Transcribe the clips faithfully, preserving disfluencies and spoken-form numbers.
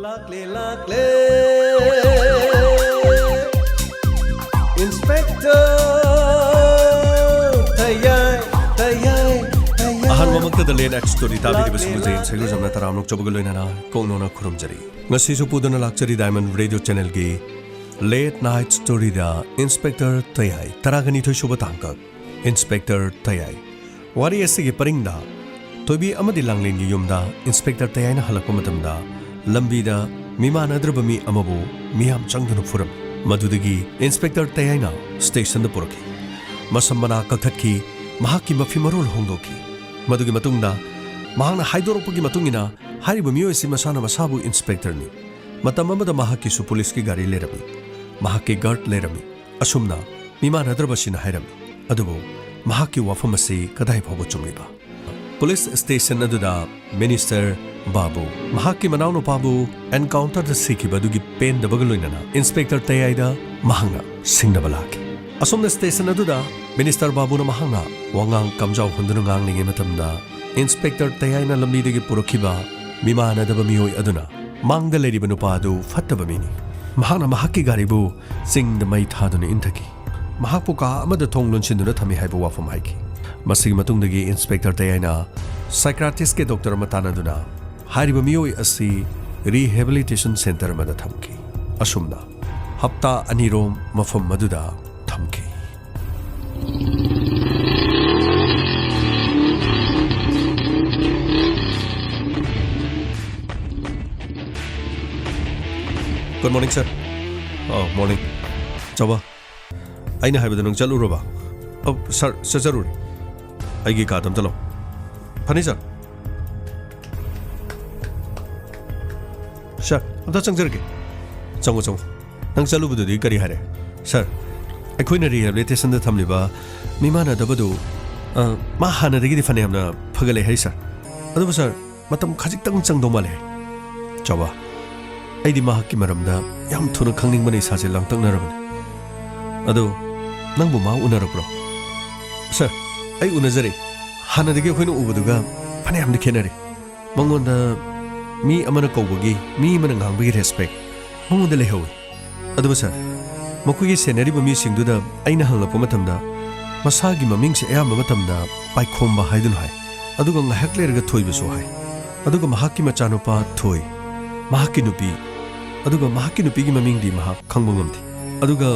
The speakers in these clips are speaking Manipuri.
ꯂꯥꯛꯂꯦ, ꯂꯥꯛꯂꯦ, Inspector ꯇꯌꯥꯏ, ꯇꯌꯥꯏ, ꯇꯌꯥꯏ꯫ ꯑꯍꯥꯟꯕꯃꯛꯇꯗ Late Night Story ꯇꯥꯕꯤꯔꯤꯕꯁꯤꯡꯕꯨ ꯂꯥꯛꯂꯦ, ꯖꯌꯦꯟ ꯂꯥꯛꯂꯦ꯫ ꯁꯩꯒꯨꯖꯝꯅ ꯇꯔꯥꯝꯅ ꯑꯣꯛꯆꯕꯒ ꯂꯣꯏꯅꯅ ꯀꯣꯛꯅꯣꯅ ꯈꯨꯔꯨꯝꯖꯔꯤ꯫ ꯉꯁꯤꯁꯨ ꯄꯨꯗꯨꯅ ꯂꯥꯛꯆꯔꯤ Diamond Radio Channelꯒꯤ Late Night Storyꯗ Inspector ꯇꯌꯥꯏ, ꯇꯔꯥꯒ ꯅꯤꯊꯣꯏ ꯁꯨꯕ ꯇꯥꯡꯀꯛ꯫ Inspector ꯇꯌꯥꯏ꯫ ꯋꯥꯔꯤ ꯑꯁꯤꯒꯤ ꯄꯔꯤꯡꯗ ꯊꯣꯏꯕꯤ ꯑꯃꯗꯤ ꯂꯥꯡꯂꯦꯟꯒꯤ ꯌꯨꯝꯗ Inspector ꯇꯌꯥꯏꯅ ꯍꯜꯂꯛꯄ ꯃꯇꯝꯗ ꯂꯝꯕꯤꯗ ꯃꯤꯃꯥꯟꯅꯗ꯭ꯔꯕ ꯃꯤ ꯑꯃꯕꯨ ꯃꯤꯌꯥꯝ ꯆꯪꯗꯨꯅ ꯐꯨꯔꯝꯃꯤ꯫ ꯃꯗꯨꯗꯒꯤ Inspector ꯇꯌꯥꯏꯅ stationꯗ ꯄꯨꯔꯛꯈꯤ꯫ ꯃꯁꯝ ꯃꯅꯥ ꯀꯛꯊꯠꯈꯤ, ꯃꯍꯥꯛꯀꯤ ꯃꯐꯤ ꯃꯔꯣꯜ ꯍꯣꯡꯗꯣꯛꯈꯤ꯫ ꯃꯗꯨꯒꯤ ꯃꯇꯨꯡꯗ ꯃꯍꯥꯛꯅ ꯍꯥꯏꯗꯣꯔꯛꯄꯒꯤ ꯃꯇꯨꯡ ꯏꯟꯅ ꯍꯥꯏꯔꯤꯕ ꯃꯤꯑꯣꯏ ꯑꯁꯤ ꯃꯁꯥꯅ ꯃꯁꯥꯕꯨ Inspectorꯅꯤ꯫ ꯃꯇꯝ ꯑꯃꯗ ꯃꯍꯥꯛꯀꯤꯁꯨ ꯄꯨꯂꯤꯁꯀꯤ ꯒꯥꯔꯤ ꯂꯩꯔꯝꯃꯤ꯫ ꯃꯍꯥꯛꯀꯤ guard ꯂꯩꯔꯝꯃꯤ꯫ ꯑꯁꯨꯝꯅ ꯃꯤꯃꯥꯟꯅꯗ꯭ꯔꯕꯁꯤꯅ ꯍꯥꯏꯔꯝꯃꯤ꯫ ꯑꯗꯨꯕꯨ ꯃꯍꯥꯛꯀꯤ ꯋꯥꯐꯝ ꯑꯁꯤ ꯀꯗꯥꯏ ꯐꯥꯎꯕ ꯆꯨꯝꯂꯤꯕ? ꯄꯨꯂꯤꯁ station ꯑꯗꯨꯗ Minister ꯕꯥꯕꯨ ꯃꯍꯥꯛꯀꯤ ꯃꯅꯥꯎꯅꯨꯄꯥꯕꯨ encounterꯗ ꯁꯤꯈꯤꯕ ꯑꯗꯨꯒꯤ ꯄꯦꯟꯗꯕꯒ ꯂꯣꯏꯅꯅ Inspector ꯇꯌꯥꯏꯗ ꯃꯍꯥꯛꯅ ꯁꯤꯡꯅꯕ ꯂꯥꯛꯈꯤ꯫ ꯑꯁꯨꯝꯅ station ꯑꯗꯨꯗ Minister ꯕꯥꯕꯨꯅ ꯃꯍꯥꯛꯅ ꯋꯥꯉꯥꯡ ꯀꯝꯖꯥꯎ ꯍꯨꯟꯗꯨꯅ ꯉꯥꯡꯂꯤꯉꯩ ꯃꯇꯝꯗ Inspector ꯇꯌꯥꯏꯅ ꯂꯝꯕꯤꯗꯒꯤ ꯄꯨꯔꯛꯈꯤꯕ ꯃꯤꯃꯥꯟꯅꯗꯕ ꯃꯤꯑꯣꯏ ꯑꯗꯨꯅ ꯃꯥꯡꯗ ꯂꯩꯔꯤꯕ ꯅꯨꯄꯥ ꯑꯗꯨ ꯐꯠꯇꯕ ꯃꯤꯅꯤ꯫ ꯃꯍꯥꯛꯅ ꯃꯍꯥꯛꯀꯤ ꯒꯥꯔꯤꯕꯨ ꯆꯤꯡꯗ ꯃꯩ ꯊꯥꯗꯨꯅ ꯏꯟꯊꯈꯤ꯫ ꯃꯍꯥꯛꯄꯨ ꯀꯥ ꯑꯃꯗ ꯊꯣꯡ ꯂꯣꯟꯁꯤꯟꯗꯨꯅ ꯊꯝꯃꯤ ꯍꯥꯏꯕ ꯋꯥꯐꯝ ꯍꯥꯏꯈꯤ꯫ ꯃꯁꯤꯒꯤ ꯃꯇꯨꯡꯗꯒꯤ Inspector ꯇꯌꯥꯏꯅ psychiatristꯀꯤ doctor ꯑꯃ ꯇꯥꯟꯅꯗꯨꯅ ꯍꯥꯏꯔꯤꯕ ꯃꯤꯑꯣꯏ ꯑꯁꯤ rehabilitation center ꯑꯃꯗ ꯊꯝꯈꯤ꯫ ꯑꯁꯨꯝꯅ ꯍꯞꯇꯥ ꯑꯅꯤꯔꯣꯝ ꯃꯐꯝ ꯑꯗꯨꯗ ꯊꯝꯈꯤ꯫ Good morning, sir. ꯑꯣ, morning. ꯆꯥꯎꯕ, ꯑꯩꯅ ꯍꯥꯏꯕꯗꯣ ꯅꯪ ꯆꯠꯂꯨꯔꯕ? ꯑꯣ, sir, ꯆꯠꯆꯔꯨꯔꯦ꯫ ꯑꯩꯒꯤ card ꯑꯝꯇ ꯂꯧ꯫ ꯐꯅꯤ, sir꯫ Sir, ꯑꯝꯇ ꯆꯪꯖꯔꯒꯦ꯫ ꯆꯪꯉꯣ, ꯆꯪꯉꯣ꯫ ꯅꯪ ꯆꯠꯂꯨꯕꯗꯨꯗꯤ ꯀꯔꯤ ꯍꯥꯏꯔꯦ? Sir, ꯑꯩꯈꯣꯏꯅ rehabilitationꯗ ꯊꯝꯂꯤꯕ ꯃꯤꯃꯥꯟꯅꯗꯕꯗꯨ, ꯑ, ꯃꯥ ꯍꯥꯟꯅꯗꯒꯤꯗꯤ ꯐꯅꯌꯥꯝꯅ ꯐꯒꯠꯂꯦ ꯍꯥꯏ, sir꯫ ꯑꯗꯨꯕꯨ, sir, ꯃꯇꯝ ꯈꯖꯤꯛꯇꯪ ꯆꯪꯗꯧ ꯃꯥꯜꯂꯦ꯫ ꯆꯥꯎꯕ, ꯑꯩꯗꯤ ꯃꯍꯥꯛꯀꯤ ꯃꯔꯝꯗ ꯌꯥꯝ ꯊꯨꯅ ꯈꯪꯅꯤꯡꯕꯅ ꯏꯁꯥꯁꯦ ꯂꯥꯡꯇꯛꯅꯔꯕꯅꯤ꯫ ꯑꯗꯣ ꯅꯪꯕꯨ ꯃꯥ ꯎꯅꯔꯛꯄ꯭ꯔꯣ? Sir, ꯑꯩ ꯎꯅꯖꯔꯦ꯫ ꯍꯥꯟꯅꯗꯒꯤ ꯑꯩꯈꯣꯏꯅ ꯎꯕꯗꯨꯒ ꯐꯅꯌꯥꯝꯗꯤ ꯈꯦꯠꯅꯔꯦ꯫ ꯃꯉꯣꯟꯗ ꯃꯤ ꯑꯃꯅ ꯀꯧꯕꯒꯤ, ꯃꯤ ꯑꯃꯅ ꯉꯥꯡꯕꯒꯤ ꯔꯦꯁꯄꯦꯛ ꯃꯉꯣꯟꯗ ꯂꯩꯍꯧꯏ꯫ ꯑꯗꯨꯕꯨ ꯁꯥꯔ, ꯃꯈꯣꯏꯒꯤ ꯁꯦꯟꯅꯔꯤꯕ ꯃꯤꯁꯤꯡꯗꯨꯗ ꯑꯩꯅ ꯍꯪꯂꯛꯄ ꯃꯇꯝꯗ ꯃꯁꯥꯒꯤ ꯃꯃꯤꯡꯁꯦ ꯑꯌꯥꯝꯕ ꯃꯇꯝꯗ ꯄꯥꯏꯈꯣꯝꯕ ꯍꯥꯏꯗꯨꯅ ꯍꯥꯏ, ꯑꯗꯨꯒ ꯉꯥꯏꯍꯥꯛ ꯂꯩꯔꯒ ꯊꯣꯏꯕꯁꯨ ꯍꯥꯏ꯫ ꯑꯗꯨꯒ ꯃꯍꯥꯛꯀꯤ ꯃꯆꯥꯅꯨꯄꯥ ꯊꯣꯏ, ꯃꯍꯥꯛꯀꯤ ꯅꯨꯄꯤ, ꯑꯗꯨꯒ ꯃꯍꯥꯛꯀꯤ ꯅꯨꯄꯤꯒꯤ ꯃꯃꯤꯡꯗꯤ ꯃꯍꯥꯛ ꯈꯪꯕ ꯉꯝꯗꯦ꯫ ꯑꯗꯨꯒ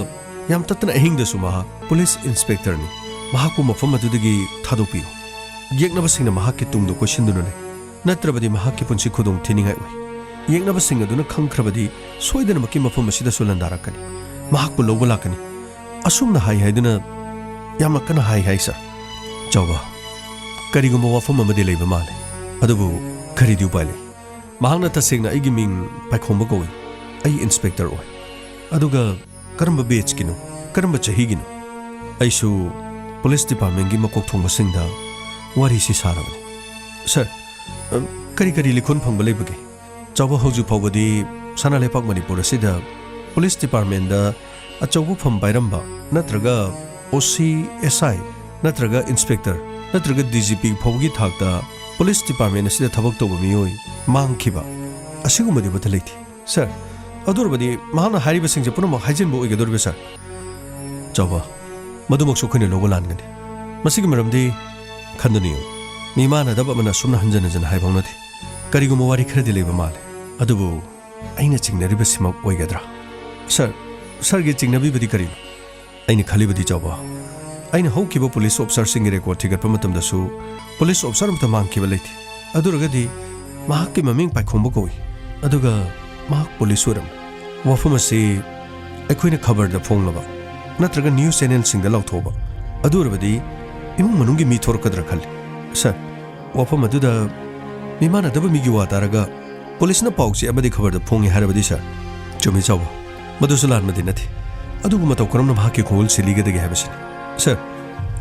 ꯌꯥꯝ ꯇꯠꯇꯅ ꯑꯍꯤꯡꯗꯁꯨ ꯃꯍꯥꯛ ꯄꯨꯂꯤꯁ ꯏꯟꯁꯄꯦꯛꯇꯔꯅꯤ, ꯃꯍꯥꯛꯄꯨ ꯃꯐꯝ ꯑꯗꯨꯗꯒꯤ ꯊꯥꯗꯣꯛꯄꯤꯌꯨ꯫ ꯌꯦꯛꯅꯕꯁꯤꯡꯅ ꯃꯍꯥꯛꯀꯤ ꯇꯨꯡꯗ ꯀꯣꯏꯁꯤꯟꯗꯨꯅ ꯂꯩ, ꯅꯠꯇ꯭ꯔꯕꯗꯤ ꯃꯍꯥꯛꯀꯤ ꯄꯨꯟꯁꯤ ꯈꯨꯗꯣꯡ ꯊꯤꯅꯤꯡꯉꯥꯏ ꯑꯣꯏ꯫ ꯌꯦꯛꯅꯕꯁꯤꯡ ꯑꯗꯨꯅ ꯈꯪꯈ꯭ꯔꯕꯗꯤ ꯁꯣꯏꯗꯅꯃꯛꯀꯤ ꯃꯐꯝ ꯑꯁꯤꯗꯁꯨ ꯂꯥꯟꯗꯥꯔꯛꯀꯅꯤ, ꯃꯍꯥꯛꯄꯨ ꯂꯧꯕ ꯂꯥꯛꯀꯅꯤ꯫ ꯑꯁꯨꯝꯅ ꯍꯥꯏ ꯍꯥꯏꯗꯨꯅ ꯌꯥꯝꯅ ꯀꯟꯅ ꯍꯥꯏ ꯍꯥꯏ, ꯁꯥꯔ꯫ ꯆꯥꯎꯕ, ꯀꯔꯤꯒꯨꯝꯕ ꯋꯥꯐꯝ ꯑꯃꯗꯤ ꯂꯩꯕ ꯃꯥꯜꯂꯦ, ꯑꯗꯨꯕꯨ ꯀꯔꯤꯗꯤ ꯎꯄꯥꯏ ꯂꯩ? ꯃꯍꯥꯛꯅ ꯇꯁꯦꯡꯅ ꯑꯩꯒꯤ ꯃꯤꯡ ꯄꯥꯏꯈꯣꯝꯕ ꯀꯧꯏ, ꯑꯩ ꯏꯟꯁꯄꯦꯛꯇꯔ ꯑꯣꯏ, ꯑꯗꯨꯒ ꯀꯔꯝꯕ ꯕꯦꯆꯀꯤꯅꯣ, ꯀꯔꯝꯕ ꯆꯍꯤꯒꯤꯅꯣ? ꯑꯩꯁꯨ ꯄꯨꯂꯤꯁ ꯗꯤꯄꯥꯔꯠꯃꯦꯟꯒꯤ ꯃꯀꯣꯛ ꯊꯣꯡꯕꯁꯤꯡꯗ ꯋꯥꯔꯤꯁꯤ ꯁꯥꯔꯕꯅꯤ꯫ ꯁꯥꯔ, ꯑ, ꯀꯔꯤ ꯀꯔꯤ ꯂꯤꯈꯣꯟ ꯐꯪꯕ ꯂꯩꯕꯒꯦ? ꯆꯥꯎꯕ, ꯍꯧꯖꯤꯛ ꯐꯥꯎꯕꯗꯤ ꯁꯅꯥ ꯂꯩꯄꯥꯛ ꯃꯅꯤꯄꯨꯔ ꯑꯁꯤꯗ ꯄꯨꯂꯤꯁ ꯗꯤꯄꯥꯔꯠꯃꯦꯟꯗ ꯑꯆꯧꯕ ꯐꯝ ꯄꯥꯏꯔꯝꯕ, ꯅꯠꯇ꯭ꯔꯒ ꯑꯣ ꯁꯤ, ꯑꯦꯁ ꯑꯥꯏ, ꯅꯠꯇ꯭ꯔꯒ ꯏꯟꯁꯄꯦꯛꯇꯔ, ꯅꯠꯇ꯭ꯔꯒ ꯗꯤ ꯖꯤ ꯄꯤ ꯐꯥꯎꯕꯒꯤ ꯊꯥꯛꯇ ꯄꯨꯂꯤꯁ ꯗꯤꯄꯥꯔꯠꯃꯦꯟ ꯑꯁꯤꯗ ꯊꯕꯛ ꯇꯧꯕ ꯃꯤꯑꯣꯏ ꯃꯥꯡꯈꯤꯕ ꯑꯁꯤꯒꯨꯝꯕꯗꯤ ꯑꯃꯠꯇ ꯂꯩꯇꯦ꯫ ꯁꯥꯔ, ꯑꯗꯨ ꯑꯣꯏꯔꯕꯗꯤ ꯃꯍꯥꯛꯅ ꯍꯥꯏꯔꯤꯕꯁꯤꯡꯁꯦ ꯄꯨꯝꯅꯃꯛ ꯍꯥꯏꯖꯤꯟꯕ ꯑꯣꯏꯒꯗꯧꯔꯤꯕ꯭ꯔꯥ, ꯁꯥꯔ? ꯆꯥꯎꯕ, ꯃꯗꯨꯃꯛꯁꯨ ꯑꯩꯈꯣꯏꯅ ꯂꯧꯕ ꯂꯥꯟꯒꯅꯤ꯫ ꯃꯁꯤꯒꯤ ꯃꯔꯝꯗꯤ ꯈꯟꯗꯨꯅ ꯌꯦꯡꯉꯨ꯫ ꯃꯤꯃꯥꯟꯅꯗꯕ ꯑꯃꯅ ꯑꯁꯨꯝꯅ ꯍꯟꯖꯟ ꯍꯟꯖꯟ ꯍꯥꯏꯕ ꯍꯧꯅꯗꯦ꯫ ꯀꯔꯤꯒꯨꯝꯕ ꯋꯥꯔꯤ ꯈꯔꯗꯤ ꯂꯩꯕ ꯃꯥꯜꯂꯦ꯫ ꯑꯗꯨꯕꯨ ꯑꯩꯅ ꯆꯤꯡꯅꯔꯤꯕꯁꯤꯃꯛ ꯑꯣꯏꯒꯗ꯭ꯔꯥ? ꯁꯥꯔ, ꯁꯥꯔꯒꯤ ꯆꯤꯡꯅꯕꯤꯕꯗꯤ ꯀꯔꯤꯅꯣ? ꯑꯩꯅ ꯈꯜꯂꯤꯕꯗꯤ, ꯆꯥꯎꯕ, ꯑꯩꯅ ꯍꯧꯈꯤꯕ ꯄꯨꯂꯤꯁ ꯑꯣꯐꯤꯁꯥꯔꯁꯤꯡꯒꯤ ꯔꯦꯀꯣꯔꯗ ꯊꯤꯒꯠꯄ ꯃꯇꯝꯗꯁꯨ ꯄꯨꯂꯤꯁ ꯑꯣꯐꯤꯁꯥꯔ ꯑꯃꯠꯇ ꯃꯥꯡꯈꯤꯕ ꯂꯩꯇꯦ꯫ ꯑꯗꯨ ꯑꯣꯏꯔꯒꯗꯤ ꯃꯍꯥꯛꯀꯤ ꯃꯃꯤꯡ ꯄꯥꯏꯈꯣꯝꯕ ꯀꯧꯏ, ꯑꯗꯨꯒ ꯃꯍꯥꯛ ꯄꯨꯂꯤꯁ ꯑꯣꯏꯔꯝꯃꯤ꯫ ꯋꯥꯐꯝ ꯑꯁꯤ ꯑꯩꯈꯣꯏꯅ ꯈꯕꯔꯗ ꯐꯣꯡꯂꯕ ꯅꯠꯇ꯭ꯔꯒ ꯅ꯭ꯌꯨꯁ ꯆꯦꯅꯦꯜꯁꯤꯡꯗ ꯂꯥꯎꯊꯣꯛꯑꯕ, ꯑꯗꯨ ꯑꯣꯏꯔꯕꯗꯤ ꯏꯃꯨꯡ ꯃꯅꯨꯡꯒꯤ ꯃꯤ ꯊꯣꯔꯛꯀꯗ꯭ꯔꯥ ꯈꯜꯂꯤ꯫ ꯁꯥꯔ, ꯋꯥꯐꯝ ꯑꯗꯨꯗ ꯃꯤꯃꯥꯟꯅꯗꯕ ꯃꯤꯒꯤ ꯋꯥ ꯇꯥꯔꯒ ꯄꯨꯂꯤꯁꯅ ꯄꯥꯎ ꯆꯦ ꯑꯃꯗꯤ ꯈꯕꯔꯗ ꯐꯣꯡꯉꯤ ꯍꯥꯏꯔꯕꯗꯤ, ꯁꯥꯔ, ꯆꯨꯝꯃꯤ ꯆꯥꯎꯕ, ꯃꯗꯨꯁꯨ ꯂꯥꯟꯕꯗꯤ ꯅꯠꯇꯦ꯫ ꯑꯗꯨꯕꯨ ꯃꯇꯧ ꯀꯔꯝꯅ ꯃꯍꯥꯛꯀꯤ ꯈꯣꯡꯒꯨꯜ ꯁꯤꯂꯤꯒꯗꯒꯦ ꯍꯥꯏꯕꯁꯤꯅꯤ꯫ ꯁꯥꯔ,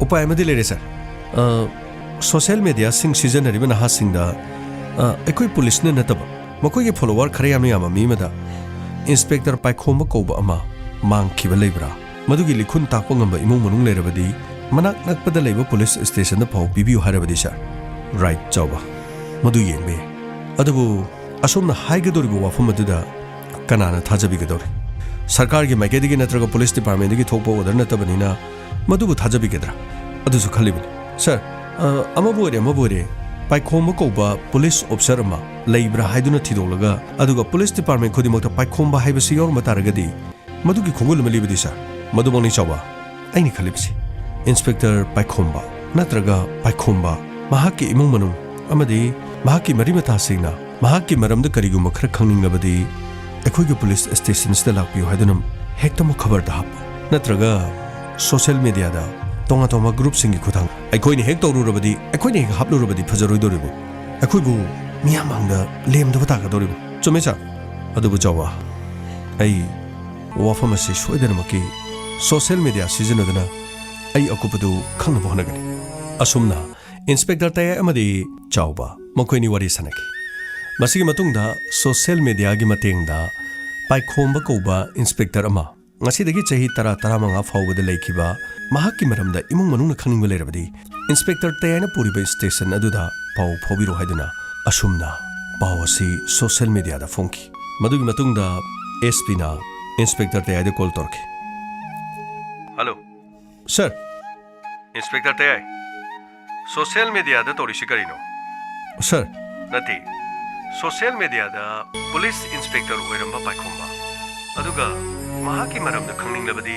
ꯎꯄꯥꯏ ꯑꯃꯗꯤ ꯂꯩꯔꯦ, ꯁꯥꯔ꯫ ꯑ, ꯁꯣꯁꯤꯌꯦꯜ ꯃꯦꯗꯤꯌꯥꯁꯤꯡ ꯁꯤꯖꯤꯟꯅꯔꯤꯕ ꯅꯍꯥꯁꯤꯡꯗ, ꯑ, ꯑꯩꯈꯣꯏ ꯄꯨꯂꯤꯁꯅ ꯅꯠꯇꯕ ꯃꯈꯣꯏꯒꯤ ꯐꯣꯂꯣꯋꯔ ꯈꯔ ꯌꯥꯝꯅ ꯌꯥꯝꯕ ꯃꯤ ꯑꯃꯗ ꯏꯟꯁꯄꯦꯛꯇꯔ ꯄꯥꯏꯈꯣꯝꯕ ꯀꯧꯕ ꯑꯃ ꯃꯥꯡꯈꯤꯕ ꯂꯩꯕ꯭ꯔꯥ? ꯃꯗꯨꯒꯤ ꯂꯤꯈꯨꯟ ꯇꯥꯛꯄ ꯉꯝꯕ ꯏꯃꯨꯡ ꯃꯅꯨꯡ ꯂꯩꯔꯕꯗꯤ ꯃꯅꯥꯛ ꯅꯛꯄꯗ ꯂꯩꯕ ꯄꯨꯂꯤꯁ ꯁ꯭ꯇꯦꯁꯟꯗ ꯄꯥꯎ ꯄꯤꯕꯤꯌꯨ ꯍꯥꯏꯔꯕꯗꯤ, ꯁꯥꯔ꯫ ꯔꯥꯏꯠ, ꯆꯥꯎꯕ, ꯃꯗꯨ ꯌꯦꯡꯕ ꯌꯥꯏ꯫ ꯑꯗꯨꯕꯨ ꯑꯁꯨꯝꯅ ꯍꯥꯏꯒꯗꯧꯔꯤꯕ ꯋꯥꯐꯝ ꯑꯗꯨꯗ ꯀꯅꯥꯅ ꯊꯥꯖꯕꯤꯒꯗꯧꯔꯤ? ꯁꯔꯀꯥꯔꯒꯤ ꯃꯥꯏꯀꯩꯗꯒꯤ ꯅꯠꯇ꯭ꯔꯒ ꯄꯨꯂꯤꯁ ꯗꯤꯄꯥꯔꯠꯃꯦꯟꯗꯒꯤ ꯊꯣꯛꯄ ꯑꯣꯔꯗꯔ ꯅꯠꯇꯕꯅꯤꯅ ꯃꯗꯨꯕꯨ ꯊꯥꯖꯕꯤꯒꯗ꯭ꯔꯥ? ꯑꯗꯨꯁꯨ ꯈꯜꯂꯤꯕꯅꯤ꯫ ꯁꯥꯔ, ꯑ, ꯑꯃꯕꯨ ꯑꯣꯏꯔꯦ, ꯑꯃꯕꯨ ꯑꯣꯏꯔꯦ, ꯄꯥꯏꯈꯣꯝꯕ ꯀꯧꯕ ꯄꯨꯂꯤꯁ ꯑꯣꯐꯤꯁꯥꯔ ꯑꯃ ꯂꯩꯕ꯭ꯔꯥ ꯍꯥꯏꯗꯨꯅ ꯊꯤꯗꯣꯛꯂꯒ, ꯑꯗꯨꯒ ꯄꯨꯂꯤꯁ ꯗꯤꯄꯥꯔꯠꯃꯦꯟ ꯈꯨꯗꯤꯡꯃꯛꯇ ꯄꯥꯏꯈꯣꯝꯕ ꯍꯥꯏꯕꯁꯤ ꯌꯥꯎꯔꯝꯕ ꯇꯥꯔꯒꯗꯤ, ꯃꯗꯨꯒꯤ ꯈꯣꯡꯒꯨꯜ ꯑꯃ ꯂꯤꯕꯗꯤ, ꯁꯥꯔ꯫ ꯃꯗꯨꯃꯛꯅꯤ, ꯆꯥꯎꯕ꯫ ꯑꯩꯅ ꯈꯜꯂꯤꯕꯁꯤ, ꯏꯟꯁꯄꯦꯛꯇꯔ ꯄꯥꯏꯈꯣꯝꯕ ꯅꯠꯇ꯭ꯔꯒ ꯄꯥꯏꯈꯣꯝꯕ, ꯃꯍꯥꯛꯀꯤ ꯏꯃꯨꯡ ꯃꯅꯨꯡ ꯑꯃꯗꯤ ꯃꯍꯥꯛꯀꯤ ꯃꯔꯤ ꯃꯇꯥꯁꯤꯡꯅ ꯃꯍꯥꯛꯀꯤ ꯃꯔꯝꯗ ꯀꯔꯤꯒꯨꯝꯕ ꯈꯔ ꯈꯪꯅꯤꯡꯂꯕꯗꯤ, ꯑꯩꯈꯣꯏꯒꯤ ꯄꯨꯂꯤꯁ ꯁ꯭ꯇꯦꯁꯟꯁꯤꯗ ꯂꯥꯛꯄꯤꯌꯨ ꯍꯥꯏꯗꯨꯅ ꯍꯦꯛꯇꯃꯛ ꯈꯕꯔꯗ ꯍꯥꯞꯄꯨ꯫ ꯅꯠꯇ꯭ꯔꯒ ꯁꯣꯁꯤꯌꯦꯜ ꯃꯤꯗꯤꯌꯥꯗ ꯇꯣꯉꯥꯟ ꯇꯣꯉꯥꯟꯕ ꯒ꯭ꯔꯨꯞꯁꯤꯡꯒꯤ ꯈꯨꯠꯊꯥꯡ ꯑꯩꯈꯣꯏꯅ ꯍꯦꯛ ꯇꯧꯔꯨꯔꯕꯗꯤ, ꯑꯩꯈꯣꯏꯅ ꯍꯦꯛ ꯍꯥꯞꯂꯨꯔꯕꯗꯤ ꯐꯖꯔꯣꯏꯗꯧꯔꯤꯕꯅꯤ꯫ ꯑꯩꯈꯣꯏꯕꯨ ꯃꯤꯌꯥꯝ ꯃꯥꯡꯗ ꯂꯦꯝꯗꯕ ꯇꯥꯒꯗꯧꯔꯤꯕꯅꯤ꯫ ꯆꯨꯝꯃꯦ, ꯁꯥꯔ꯫ ꯑꯗꯨꯕꯨ, ꯆꯥꯎꯕ, ꯑꯩ ꯋꯥꯐꯝ ꯑꯁꯤ ꯁꯣꯏꯗꯅꯃꯛꯀꯤ ꯁꯣꯁꯤꯌꯦꯜ ꯃꯤꯗꯤꯌꯥ ꯁꯤꯖꯤꯟꯅꯗꯨꯅ ꯑꯩ ꯑꯀꯨꯞꯄꯗꯨ ꯈꯪꯅꯕ ꯍꯣꯠꯅꯒꯅꯤ꯫ ꯑꯁꯨꯝꯅ ꯏꯟꯁꯄꯦꯛꯇꯔ ꯇꯌꯥꯏ ꯑꯃꯗꯤ ꯆꯥꯎꯕ ꯃꯈꯣꯏꯅꯤ ꯋꯥꯔꯤ ꯁꯥꯟꯅꯈꯤ꯫ ꯃꯁꯤꯒꯤ ꯃꯇꯨꯡꯗ ꯁꯣꯁꯤꯌꯦꯜ ꯃꯤꯗꯤꯌꯥꯒꯤ ꯃꯇꯦꯡꯗ ꯄꯥꯏꯈꯣꯝꯕ ꯀꯧꯕ ꯏꯟꯁꯄꯦꯛꯇꯔ ꯑꯃ, ꯉꯁꯤꯗꯒꯤ ꯆꯍꯤ ꯇꯔꯥ ꯇꯔꯥꯃꯉꯥ ꯐꯥꯎꯕꯗ ꯂꯩꯈꯤꯕ, ꯃꯍꯥꯛꯀꯤ ꯃꯔꯝꯗ ꯏꯃꯨꯡ ꯃꯅꯨꯡꯅ ꯈꯪꯅꯤꯡꯕ ꯂꯩꯔꯕꯗꯤ, ꯏꯟꯁꯄꯦꯛꯇꯔ ꯇꯌꯥꯏꯅ ꯄꯨꯔꯤꯕ ꯁ꯭ꯇꯦꯁꯟ ꯑꯗꯨꯗ ꯄꯥꯎ ꯐꯥꯎꯕꯤꯔꯣ ꯍꯥꯏꯗꯨꯅ ꯑꯁꯨꯝꯅ ꯄꯥꯎ ꯑꯁꯤ ꯁꯣꯁꯤꯌꯦꯜ ꯃꯤꯗꯤꯌꯥꯗ ꯐꯣꯡꯈꯤ꯫ ꯃꯗꯨꯒꯤ ꯃꯇꯨꯡꯗ ꯑꯦꯁ ꯄꯤꯅ ꯏꯟꯁꯄꯦꯛꯇꯔ ꯇꯌꯥꯏꯗ ꯀꯣꯜ ꯇꯧꯔꯛꯈꯤ꯫ ꯍꯜꯂꯣ꯫ ꯁꯥꯔ꯫ ꯏꯟꯁꯄꯦꯛꯇꯔ ꯇꯌꯥꯏ, ꯁꯣꯁꯤꯌꯦꯜ ꯃꯤꯗꯤꯌꯥꯗ ꯇꯧꯔꯤꯁꯤ ꯀꯔꯤꯅꯣ? ꯁꯥꯔ꯫ ꯅꯠꯇꯦ, ꯁꯣꯁꯤꯌꯦꯜ ꯃꯤꯗꯤꯌꯥꯗ ꯄꯨꯂꯤꯁ ꯏꯟꯁꯄꯦꯛꯇꯔ ꯑꯣꯏꯔꯝꯕ ꯄꯥꯏꯈꯣꯝꯕ, ꯑꯗꯨꯒ ꯃꯍꯥꯛꯀꯤ ꯃꯔꯝꯗ ꯈꯪꯅꯤꯡꯂꯕꯗꯤ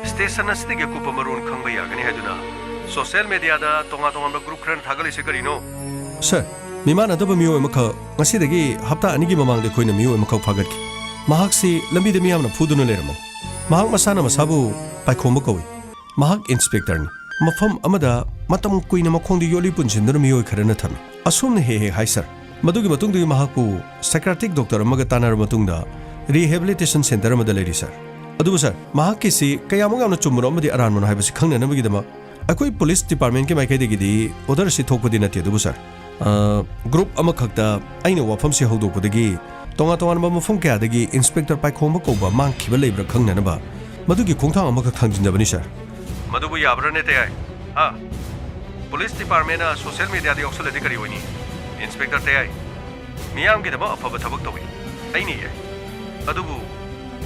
ꯁ꯭ꯇꯦꯁꯟ ꯑꯁꯤꯗꯒꯤ ꯑꯀꯨꯞꯄ ꯃꯔꯣꯜ ꯈꯪꯕ ꯌꯥꯒꯅꯤ ꯍꯥꯏꯗꯨꯅ ꯁꯣꯁꯤꯌꯦꯜ ꯃꯤꯗꯤꯌꯥꯗ ꯇꯣꯉꯥꯟ ꯇꯣꯉꯥꯟꯕ ꯒ꯭ꯔꯨꯞ ꯈꯔꯅ ꯊꯥꯒꯠꯂꯤꯁꯤ ꯀꯔꯤꯅꯣ? ꯁꯥꯔ, ꯃꯤꯃꯥꯟꯅꯗꯕ ꯃꯤꯑꯣꯏ ꯑꯃꯈꯛ ꯉꯁꯤꯗꯒꯤ ꯍꯞꯇꯥ ꯑꯅꯤꯒꯤ ꯃꯃꯥꯡꯗ ꯑꯩꯈꯣꯏꯅ ꯃꯤꯑꯣꯏ ꯑꯃꯈꯛ ꯐꯥꯒꯠꯈꯤ꯫ ꯃꯍꯥꯛꯁꯤ ꯂꯝꯕꯤꯗ ꯃꯤꯌꯥꯝꯅ ꯐꯨꯗꯨꯅ ꯂꯩꯔꯝꯕꯅꯤ꯫ ꯃꯍꯥꯛ ꯃꯁꯥꯅ ꯃꯁꯥꯕꯨ ꯄꯥꯏꯈꯣꯝꯕ ꯀꯧꯏ꯫ ꯃꯍꯥꯛ ꯏꯟꯁꯄꯦꯛꯇꯔꯅꯤ꯫ ꯃꯐꯝ ꯑꯃꯗ ꯃꯇꯝ ꯀꯨꯏꯅ ꯃꯈꯣꯡꯗ ꯌꯣꯠꯂꯤ ꯄꯨꯟꯁꯤꯟꯗꯨꯅ ꯃꯤꯑꯣꯏ ꯈꯔꯅ ꯊꯝꯃꯤ꯫ ꯑꯁꯨꯝꯅ ꯍꯦꯛ ꯍꯦꯛ ꯍꯥꯏ, ꯁꯥꯔ꯫ ꯃꯗꯨꯒꯤ ꯃꯇꯨꯡꯗꯒꯤ ꯃꯍꯥꯛꯄꯨ ꯁꯥꯏꯀ꯭ꯔꯥꯇꯤꯛ ꯗꯣꯛꯇꯔ ꯑꯃꯒ ꯇꯥꯟꯅꯔꯕ ꯃꯇꯨꯡꯗ ꯔꯤꯍꯦꯕꯤꯂꯤꯇꯦꯁꯟ ꯁꯦꯟꯇꯔ ꯑꯃꯗ ꯂꯩꯔꯤ, ꯁꯥꯔ꯫ ꯑꯗꯨꯕꯨ, ꯁꯥꯔ, ꯃꯍꯥꯛꯀꯤꯁꯤ ꯀꯌꯥꯃꯨꯛ ꯌꯥꯝꯅ ꯆꯨꯝꯕꯅꯣ ꯑꯃꯗꯤ ꯑꯔꯥꯟꯕꯅꯣ ꯍꯥꯏꯕꯁꯤ ꯈꯪꯅꯅꯕꯒꯤꯗꯃꯛ ꯑꯩꯈꯣꯏ ꯄꯨꯂꯤꯁ ꯗꯤꯄꯥꯔꯠꯃꯦꯟꯒꯤ ꯃꯥꯏꯀꯩꯗꯒꯤꯗꯤ ꯑꯣꯔꯗꯔ ꯑꯁꯤ ꯊꯣꯛꯄꯗꯤ ꯅꯠꯇꯦ, ꯑꯗꯨꯕꯨ, ꯁꯥꯔ, ꯑ, ꯒ꯭ꯔꯨꯞ ꯑꯃꯈꯛꯇ ꯑꯩꯅ ꯋꯥꯐꯝꯁꯤ ꯍꯧꯗꯣꯛꯄꯗꯒꯤ ꯇꯣꯉꯥꯟ ꯇꯣꯉꯥꯟꯕ ꯃꯐꯝ ꯀꯌꯥꯗꯒꯤ ꯏꯟꯁꯄꯦꯛꯇꯔ ꯄꯥꯏꯈꯣꯝꯕ ꯀꯧꯕ ꯃꯥꯡꯈꯤꯕ ꯂꯩꯕ꯭ꯔꯥ ꯈꯪꯅꯅꯕ ꯃꯗꯨꯒꯤ ꯈꯣꯡꯊꯥꯡ ꯑꯃꯈꯛ ꯊꯥꯡꯖꯤꯟꯖꯕꯅꯤ, ꯁꯥꯔ꯫ ꯃꯗꯨꯕꯨ ꯌꯥꯕ꯭ꯔꯥꯅꯦ, ꯇꯌꯥꯏ? ꯍꯥ? ꯄꯨꯂꯤꯁ ꯗꯤꯄꯥꯔꯠꯃꯦꯟꯅ ꯁꯣꯁꯤꯌꯦꯜ ꯃꯤꯗꯤꯌꯥꯗ ꯌꯥꯎꯁꯜꯂꯗꯤ ꯀꯔꯤ ꯑꯣꯏꯅꯤ? ꯏꯟꯁꯄꯦꯛꯇꯔ ꯇꯌꯥꯏ, ꯃꯤꯌꯥꯝꯒꯤꯗꯃꯛ ꯑꯐꯕ ꯊꯕꯛ ꯇꯧꯏ꯫ ꯑꯩꯅ ꯌꯥꯏ꯫ ꯑꯗꯨꯕꯨ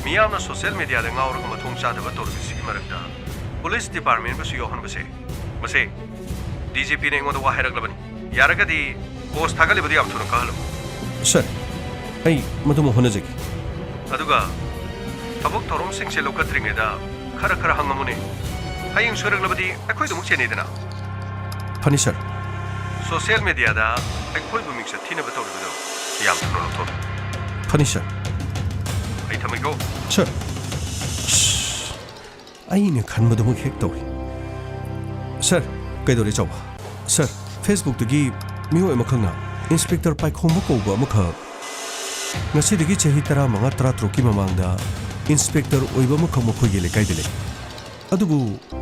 ꯃꯤꯌꯥꯝꯅ ꯁꯣꯁꯤꯌꯦꯜ ꯃꯤꯗꯤꯌꯥꯗ ꯉꯥꯎꯔꯒ ꯃꯊꯣꯡ ꯆꯥꯗꯕ ꯇꯧꯔꯤꯕꯁꯤꯒꯤ ꯃꯔꯛꯇ ꯄꯨꯂꯤꯁ ꯗꯤꯄꯥꯔꯠꯃꯦꯟꯕꯨꯁꯨ ꯌꯥꯎꯍꯟꯕꯁꯦ, ꯃꯁꯦ ꯗꯤ ꯖꯤ ꯄꯤꯅ ꯑꯩꯉꯣꯟꯗ ꯋꯥ ꯍꯥꯏꯔꯛꯂꯕꯅꯤ꯫ ꯌꯥꯔꯒꯗꯤ ꯄꯣꯁ ꯊꯥꯒꯠꯂꯤꯕꯗꯨ ꯌꯥꯝ ꯊꯨꯅ ꯀꯛꯍꯜꯂꯨ꯫ ꯁꯥꯔ, ꯑꯩ ꯃꯗꯨꯃ ꯍꯣꯠꯅꯖꯒꯦ꯫ ꯑꯗꯨꯒ ꯊꯕꯛ ꯊꯧꯔꯝꯁꯤꯡꯁꯦ ꯂꯧꯈꯠꯇ꯭ꯔꯤꯉꯩꯗ ꯈꯔ ꯈꯔ ꯍꯪꯉꯝꯃꯨꯅꯦ꯫ ꯍꯌꯦꯡ ꯁꯣꯏꯔꯛꯂꯕꯗꯤ ꯑꯩꯈꯣꯏꯗꯃꯛ ꯆꯦꯟꯅꯩꯗꯅ꯫ ꯐꯅꯤ, ꯁꯥꯔ꯫ ꯁꯣꯁꯤꯌꯦꯜ ꯃꯤꯗꯤꯌꯥꯗ ꯑꯩꯈꯣꯏꯕꯨ ꯃꯤꯡꯆꯠ ꯊꯤꯅꯕ ꯇꯧꯔꯤꯕꯗꯣ ꯌꯥꯝ ꯊꯨꯅ ꯂꯧꯊꯣꯛꯑꯣ꯫ ꯐꯅꯤ, ꯁꯥꯔ꯫ ꯑꯩ ꯊꯝꯃꯒꯦꯀꯣ꯫ ꯁꯥꯔ꯫ ꯑꯩꯅ ꯈꯟꯕꯗꯨꯃꯛ ꯍꯦꯛ ꯇꯧꯏ꯫ ꯁꯥꯔ, ꯀꯩꯗꯧꯔꯦ ꯆꯥꯎꯕ? ꯁꯥꯔ, ꯐꯦꯁꯕꯨꯛꯇꯒꯤ ꯃꯤꯑꯣꯏ ꯑꯃꯈꯛꯅ ꯏꯟꯁꯄꯦꯛꯇꯔ ꯄꯥꯏꯈꯣꯝꯕ ꯀꯧꯕ ꯑꯃꯈꯛ ꯉꯁꯤꯗꯒꯤ ꯆꯍꯤ ꯇꯔꯥꯃꯉꯥ ꯇꯔꯥꯇꯔꯨꯛꯀꯤ ꯃꯃꯥꯡꯗ ꯏꯟꯁꯄꯦꯛꯇꯔ ꯑꯣꯏꯕ ꯑꯃꯈꯛ ꯃꯈꯣꯏꯒꯤ ꯂꯩꯀꯥꯏꯗ ꯂꯩ꯫ ꯑꯗꯨꯕꯨ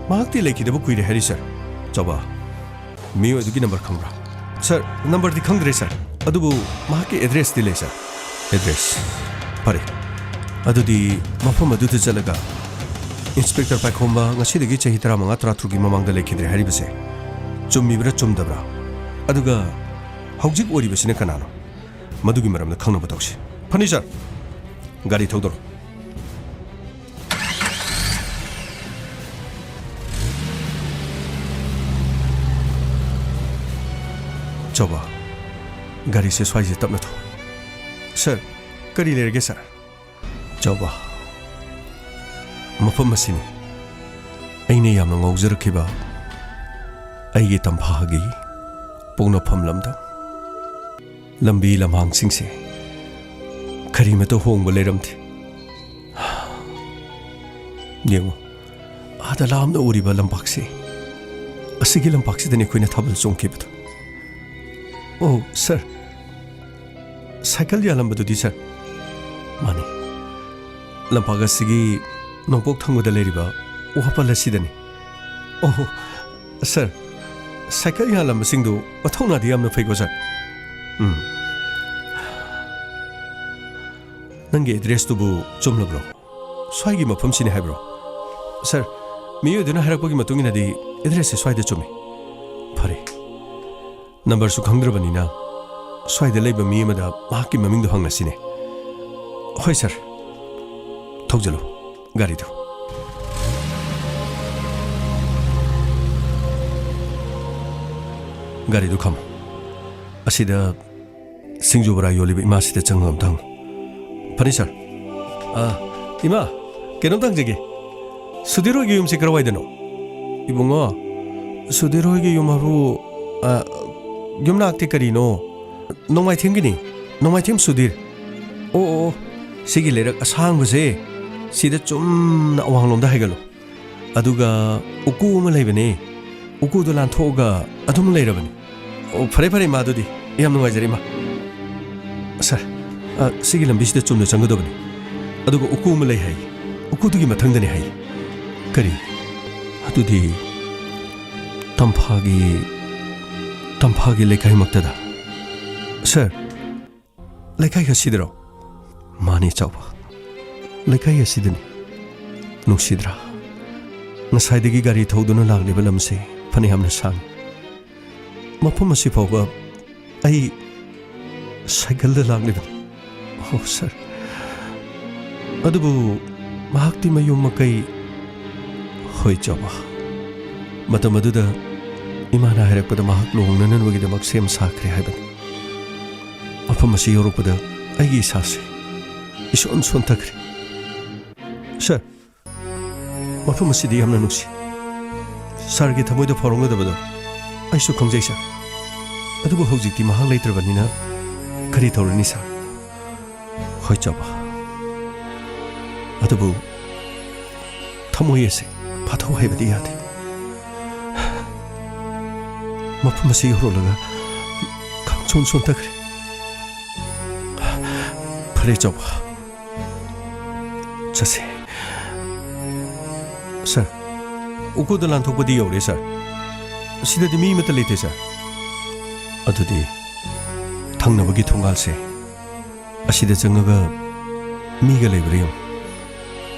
ꯃꯍꯥꯛꯇꯤ ꯂꯩꯈꯤꯗꯕ ꯀꯨꯏꯔꯦ ꯍꯥꯏꯔꯤ, ꯁꯥꯔ꯫ ꯆꯥꯎꯕ, ꯃꯤꯑꯣꯏ ꯑꯗꯨꯒꯤ ꯅꯝꯕꯔ ꯈꯪꯕ꯭ꯔꯥ? ꯁꯥꯔ, ꯅꯝꯕꯔꯗꯤ ꯈꯪꯗ꯭ꯔꯦ, ꯁꯥꯔ, ꯑꯗꯨꯕꯨ ꯃꯍꯥꯛꯀꯤ ꯑꯦꯗ꯭ꯔꯦꯁꯇꯤ ꯂꯩ, ꯁꯥꯔ꯫ ꯑꯦꯗ꯭ꯔꯦꯁ? ꯐꯔꯦ, ꯑꯗꯨꯗꯤ ꯃꯐꯝ ꯑꯗꯨꯗ ꯆꯠꯂꯒ ꯏꯟꯁꯄꯦꯛꯇꯔ ꯄꯥꯏꯈꯣꯝꯕ ꯉꯁꯤꯗꯒꯤ ꯆꯍꯤ ꯇꯔꯥꯃꯉꯥ ꯇꯔꯥꯇꯔꯨꯛꯀꯤ ꯃꯃꯥꯡꯗ ꯂꯩꯈꯤꯗ꯭ꯔꯦ ꯍꯥꯏꯔꯤꯕꯁꯦ ꯆꯨꯝꯃꯤꯕ꯭ꯔꯥ ꯆꯨꯝꯗꯕ꯭ꯔꯥ, ꯑꯗꯨꯒ ꯍꯧꯖꯤꯛ ꯑꯣꯏꯔꯤꯕꯁꯤꯅ ꯀꯅꯥꯅꯣ, ꯃꯗꯨꯒꯤ ꯃꯔꯝꯗ ꯈꯪꯅꯕ ꯇꯧꯁꯤ꯫ ꯐꯅꯤ, ꯁꯥꯔ꯫ ꯒꯥꯔꯤ ꯊꯧꯗꯣꯔꯛꯎ꯫ ꯆꯥꯎꯕ, ꯒꯥꯔꯤꯁꯦ ꯁ꯭ꯋꯥꯏꯁꯦ ꯇꯞꯅ ꯊꯧ꯫ ꯁꯥꯔ, ꯀꯔꯤ ꯂꯩꯔꯒꯦ, ꯁꯥꯔ? ꯆꯥꯎꯕ, ꯃꯐꯝ ꯑꯁꯤꯅꯤ ꯑꯩꯅ ꯌꯥꯝꯅ ꯉꯥꯎꯖꯔꯛꯈꯤꯕ ꯑꯩꯒꯤ ꯇꯝꯐꯥꯒꯤ ꯄꯣꯛꯅꯐꯝ ꯂꯝꯗꯝ꯫ ꯂꯝꯕꯤ ꯂꯝꯍꯥꯡꯁꯤꯡꯁꯦ ꯀꯔꯤꯃꯠꯇ ꯍꯣꯡꯕ ꯂꯩꯔꯝꯗꯦ꯫ ꯌꯦꯡꯉꯨ, ꯑꯥꯗ ꯂꯥꯞꯅ ꯎꯔꯤꯕ ꯂꯝꯄꯥꯛꯁꯦ, ꯑꯁꯤꯒꯤ ꯂꯝꯄꯥꯛꯁꯤꯗꯅꯤ ꯑꯩꯈꯣꯏꯅ ꯊꯥꯕꯜ ꯆꯣꯡꯈꯤꯕꯗꯣ꯫ ꯑꯣ, ꯁꯥꯔ, ꯁꯥꯏꯀꯜ ꯌꯥꯜꯂꯝꯕꯗꯨꯗꯤ, ꯁꯥꯔ? ꯃꯥꯅꯤ, ꯂꯝꯄꯥꯛ ꯑꯁꯤꯒꯤ ꯅꯣꯡꯄꯣꯛ ꯊꯪꯕꯗ ꯂꯩꯔꯤꯕ ꯋꯥꯄꯜ ꯑꯁꯤꯗꯅꯤ꯫ ꯑꯣꯍꯣ, ꯁꯥꯔ, ꯁꯥꯏꯀꯜ ꯌꯥꯜꯂꯝꯕꯁꯤꯡꯗꯨ ꯃꯊꯧꯅꯥꯗꯤ ꯌꯥꯝꯅ ꯐꯩꯀꯣ, ꯁꯥꯔ꯫ ꯎꯝ꯫ ꯅꯪꯒꯤ ꯑꯦꯗ꯭ꯔꯦꯁꯇꯨꯕꯨ ꯆꯨꯝꯂꯕ꯭ꯔꯣ? ꯁ꯭ꯋꯥꯏꯒꯤ ꯃꯐꯝꯁꯤꯅꯤ ꯍꯥꯏꯕ꯭ꯔꯣ? ꯁꯥꯔ, ꯃꯤꯑꯣꯏꯗꯨꯅ ꯍꯥꯏꯔꯛꯄꯒꯤ ꯃꯇꯨꯡ ꯏꯟꯅꯗꯤ ꯑꯦꯗ꯭ꯔꯦꯁꯁꯦ ꯁ꯭ꯋꯥꯏꯗ ꯆꯨꯝꯃꯤ꯫ ꯐꯔꯦ, ꯅꯝꯕꯔꯁꯨ ꯈꯪꯗ꯭ꯔꯕꯅꯤꯅ ꯁ꯭ꯋꯥꯏꯗ ꯂꯩꯕ ꯃꯤ ꯑꯃꯗ ꯃꯍꯥꯛꯀꯤ ꯃꯃꯤꯡꯗꯣ ꯍꯪꯂꯁꯤꯅꯦ꯫ ꯍꯣꯏ ꯁꯥꯔ, ꯊꯧꯖꯜꯂꯨ ꯒꯥꯔꯤꯗꯨ꯫ ꯒꯥꯔꯤꯗꯨ ꯈꯥꯝꯃꯨ꯫ ꯑꯁꯤꯗ ꯁꯤꯡꯖꯨ ꯕꯣꯔꯥ ꯌꯣꯜꯂꯤꯕ ꯏꯃꯥꯁꯤꯗ ꯆꯪꯉꯒ ꯑꯝꯇ ꯍꯪꯉꯨ꯫ ꯐꯅꯤ ꯁꯥꯔ꯫ ꯑꯥ, ꯏꯃꯥ, ꯀꯩꯅꯣꯝꯇ ꯍꯪꯖꯒꯦ꯫ ꯁꯨꯙꯤꯔ ꯍꯣꯏꯒꯤ ꯌꯨꯝꯁꯤ ꯀꯔꯋꯥꯏꯗꯅꯣ? ꯏꯕꯨꯡꯉꯣ, ꯁꯨꯙꯤꯔ ꯍꯣꯏꯒꯤ ꯌꯨꯝ ꯍꯥꯏꯕꯨ, ꯑ, ꯌꯨꯝꯅꯥꯛꯇꯤ ꯀꯔꯤꯅꯣ? ꯅꯣꯡꯃꯥꯏꯊꯦꯝꯒꯤꯅꯤ꯫ ꯅꯣꯡꯃꯥꯏꯊꯦꯝ ꯁꯨꯙꯤꯔ꯫ ꯑꯣ, ꯑꯣ, ꯑꯣ꯫ ꯁꯤꯒꯤ ꯂꯩꯔꯛ ꯑꯁꯥꯡꯕꯁꯦ, ꯁꯤꯗ ꯆꯨꯝꯅ ꯑꯋꯥꯡꯂꯣꯝꯗ ꯍꯥꯏꯒꯠꯂꯨ꯫ ꯑꯗꯨꯒ ꯎꯀꯨ ꯑꯃ ꯂꯩꯕꯅꯦ꯫ ꯎꯀꯨꯗꯣ ꯂꯥꯟꯊꯣꯛꯑꯒ ꯑꯗꯨꯝ ꯂꯩꯔꯕꯅꯤ꯫ ꯑꯣ, ꯐꯔꯦ, ꯐꯔꯦ, ꯏꯃꯥ, ꯑꯗꯨꯗꯤ꯫ ꯌꯥꯝ ꯅꯨꯡꯉꯥꯏꯖꯔꯦ, ꯏꯃꯥ꯫ ꯁꯥꯔ, ꯑ, ꯁꯤꯒꯤ ꯂꯝꯕꯤꯁꯤꯗ ꯆꯨꯝꯅ ꯆꯪꯒꯗꯕꯅꯤ꯫ ꯑꯗꯨꯒ ꯎꯀꯨ ꯑꯃ ꯂꯩ ꯍꯥꯏ꯫ ꯎꯀꯨꯗꯨꯒꯤ ꯃꯊꯪꯗꯅꯤ ꯍꯥꯏ꯫ ꯀꯔꯤ? ꯑꯗꯨꯗꯤ ꯇꯝꯐꯥꯒꯤ, ꯇꯝꯐꯥꯒꯤ ꯂꯩꯀꯥꯏꯃꯛꯇꯗ? ꯁꯥꯔ, ꯂꯩꯀꯥꯏ ꯑꯁꯤꯗꯔꯣ? ꯃꯥꯅꯤ, ꯆꯥꯎꯕ꯫ ꯂꯩꯀꯥꯏ ꯑꯁꯤꯗꯅꯤ꯫ ꯅꯨꯡꯁꯤꯗ꯭ꯔꯥ? ꯉꯁꯥꯏꯗꯒꯤ ꯒꯥꯔꯤ ꯊꯧꯗꯨꯅ ꯂꯥꯛꯂꯤꯕ ꯂꯝꯁꯦ ꯐꯅꯌꯥꯝꯅ ꯁꯥꯡꯉꯤ꯫ ꯃꯐꯝ ꯑꯁꯤ ꯐꯥꯎꯕ ꯑꯩ ꯁꯥꯏꯀꯜꯗ ꯂꯥꯛꯂꯤꯕꯅꯤ꯫ ꯑꯣ, ꯁꯥꯔ꯫ ꯑꯗꯨꯕꯨ ꯃꯍꯥꯛꯇꯤ ꯃꯌꯨꯝ ꯃꯀꯩ, ꯍꯣꯏ, ꯆꯥꯎꯕ꯫ ꯃꯇꯝ ꯑꯗꯨꯗ ꯏꯃꯥꯅ ꯍꯥꯏꯔꯛꯄꯗ ꯃꯍꯥꯛ ꯂꯨꯍꯣꯡꯅꯅꯕꯒꯤꯗꯃꯛ ꯁꯦꯝ ꯁꯥꯈ꯭ꯔꯦ ꯍꯥꯏꯕꯅꯤ꯫ ꯃꯐꯝ ꯑꯁꯤ ꯌꯧꯔꯛꯄꯗ ꯑꯩꯒꯤ ꯏꯁꯥꯁꯦ ꯏꯁꯣꯟ ꯁꯣꯟꯊꯈ꯭ꯔꯦ꯫ ꯁꯥꯔ, ꯃꯐꯝ ꯑꯁꯤꯗꯤ ꯌꯥꯝꯅ ꯅꯨꯡꯁꯤ꯫ ꯁꯥꯔꯒꯤ ꯊꯃꯣꯏꯗ ꯐꯥꯎꯔꯝꯒꯗꯕꯗꯣ ꯑꯩꯁꯨ ꯈꯪꯖꯩ, ꯁꯥꯔ꯫ ꯑꯗꯨꯕꯨ ꯍꯧꯖꯤꯛꯇꯤ ꯃꯍꯥꯛ ꯂꯩꯇ꯭ꯔꯕꯅꯤꯅ ꯀꯔꯤ ꯇꯧꯔꯨꯅꯤ, ꯁꯥꯔ? ꯍꯣꯏ, ꯆꯥꯎꯕ꯫ ꯑꯗꯨꯕꯨ ꯊꯃꯣꯏ ꯑꯁꯤ ꯐꯥꯊꯧ ꯍꯥꯏꯕꯗꯤ ꯌꯥꯗꯦ꯫ ꯃꯐꯝ ꯑꯁꯤ ꯌꯧꯔꯛꯂꯒ ꯈꯪꯁꯣꯟ ꯁꯣꯟꯊꯈ꯭ꯔꯦ꯫ ꯐꯔꯦ, ꯆꯥꯎꯕ꯫ ꯆꯠꯁꯦ꯫ ꯁꯥꯔ, ꯎꯀꯨꯗ ꯂꯥꯟꯊꯣꯛꯄꯗꯤ ꯌꯧꯔꯦ, ꯁꯥꯔ꯫ ꯁꯤꯗꯗꯤ ꯃꯤ ꯑꯃꯠꯇ ꯂꯩꯇꯦ, ꯁꯥꯔ꯫ ꯑꯗꯨꯗꯤ ꯊꯪꯅꯕꯒꯤ ꯊꯣꯡꯒꯥꯜꯁꯦ, ꯑꯁꯤꯗ ꯆꯪꯉꯒ ꯃꯤꯒ ꯂꯩꯕ꯭ꯔꯥ ꯌꯦꯡꯉꯨ꯫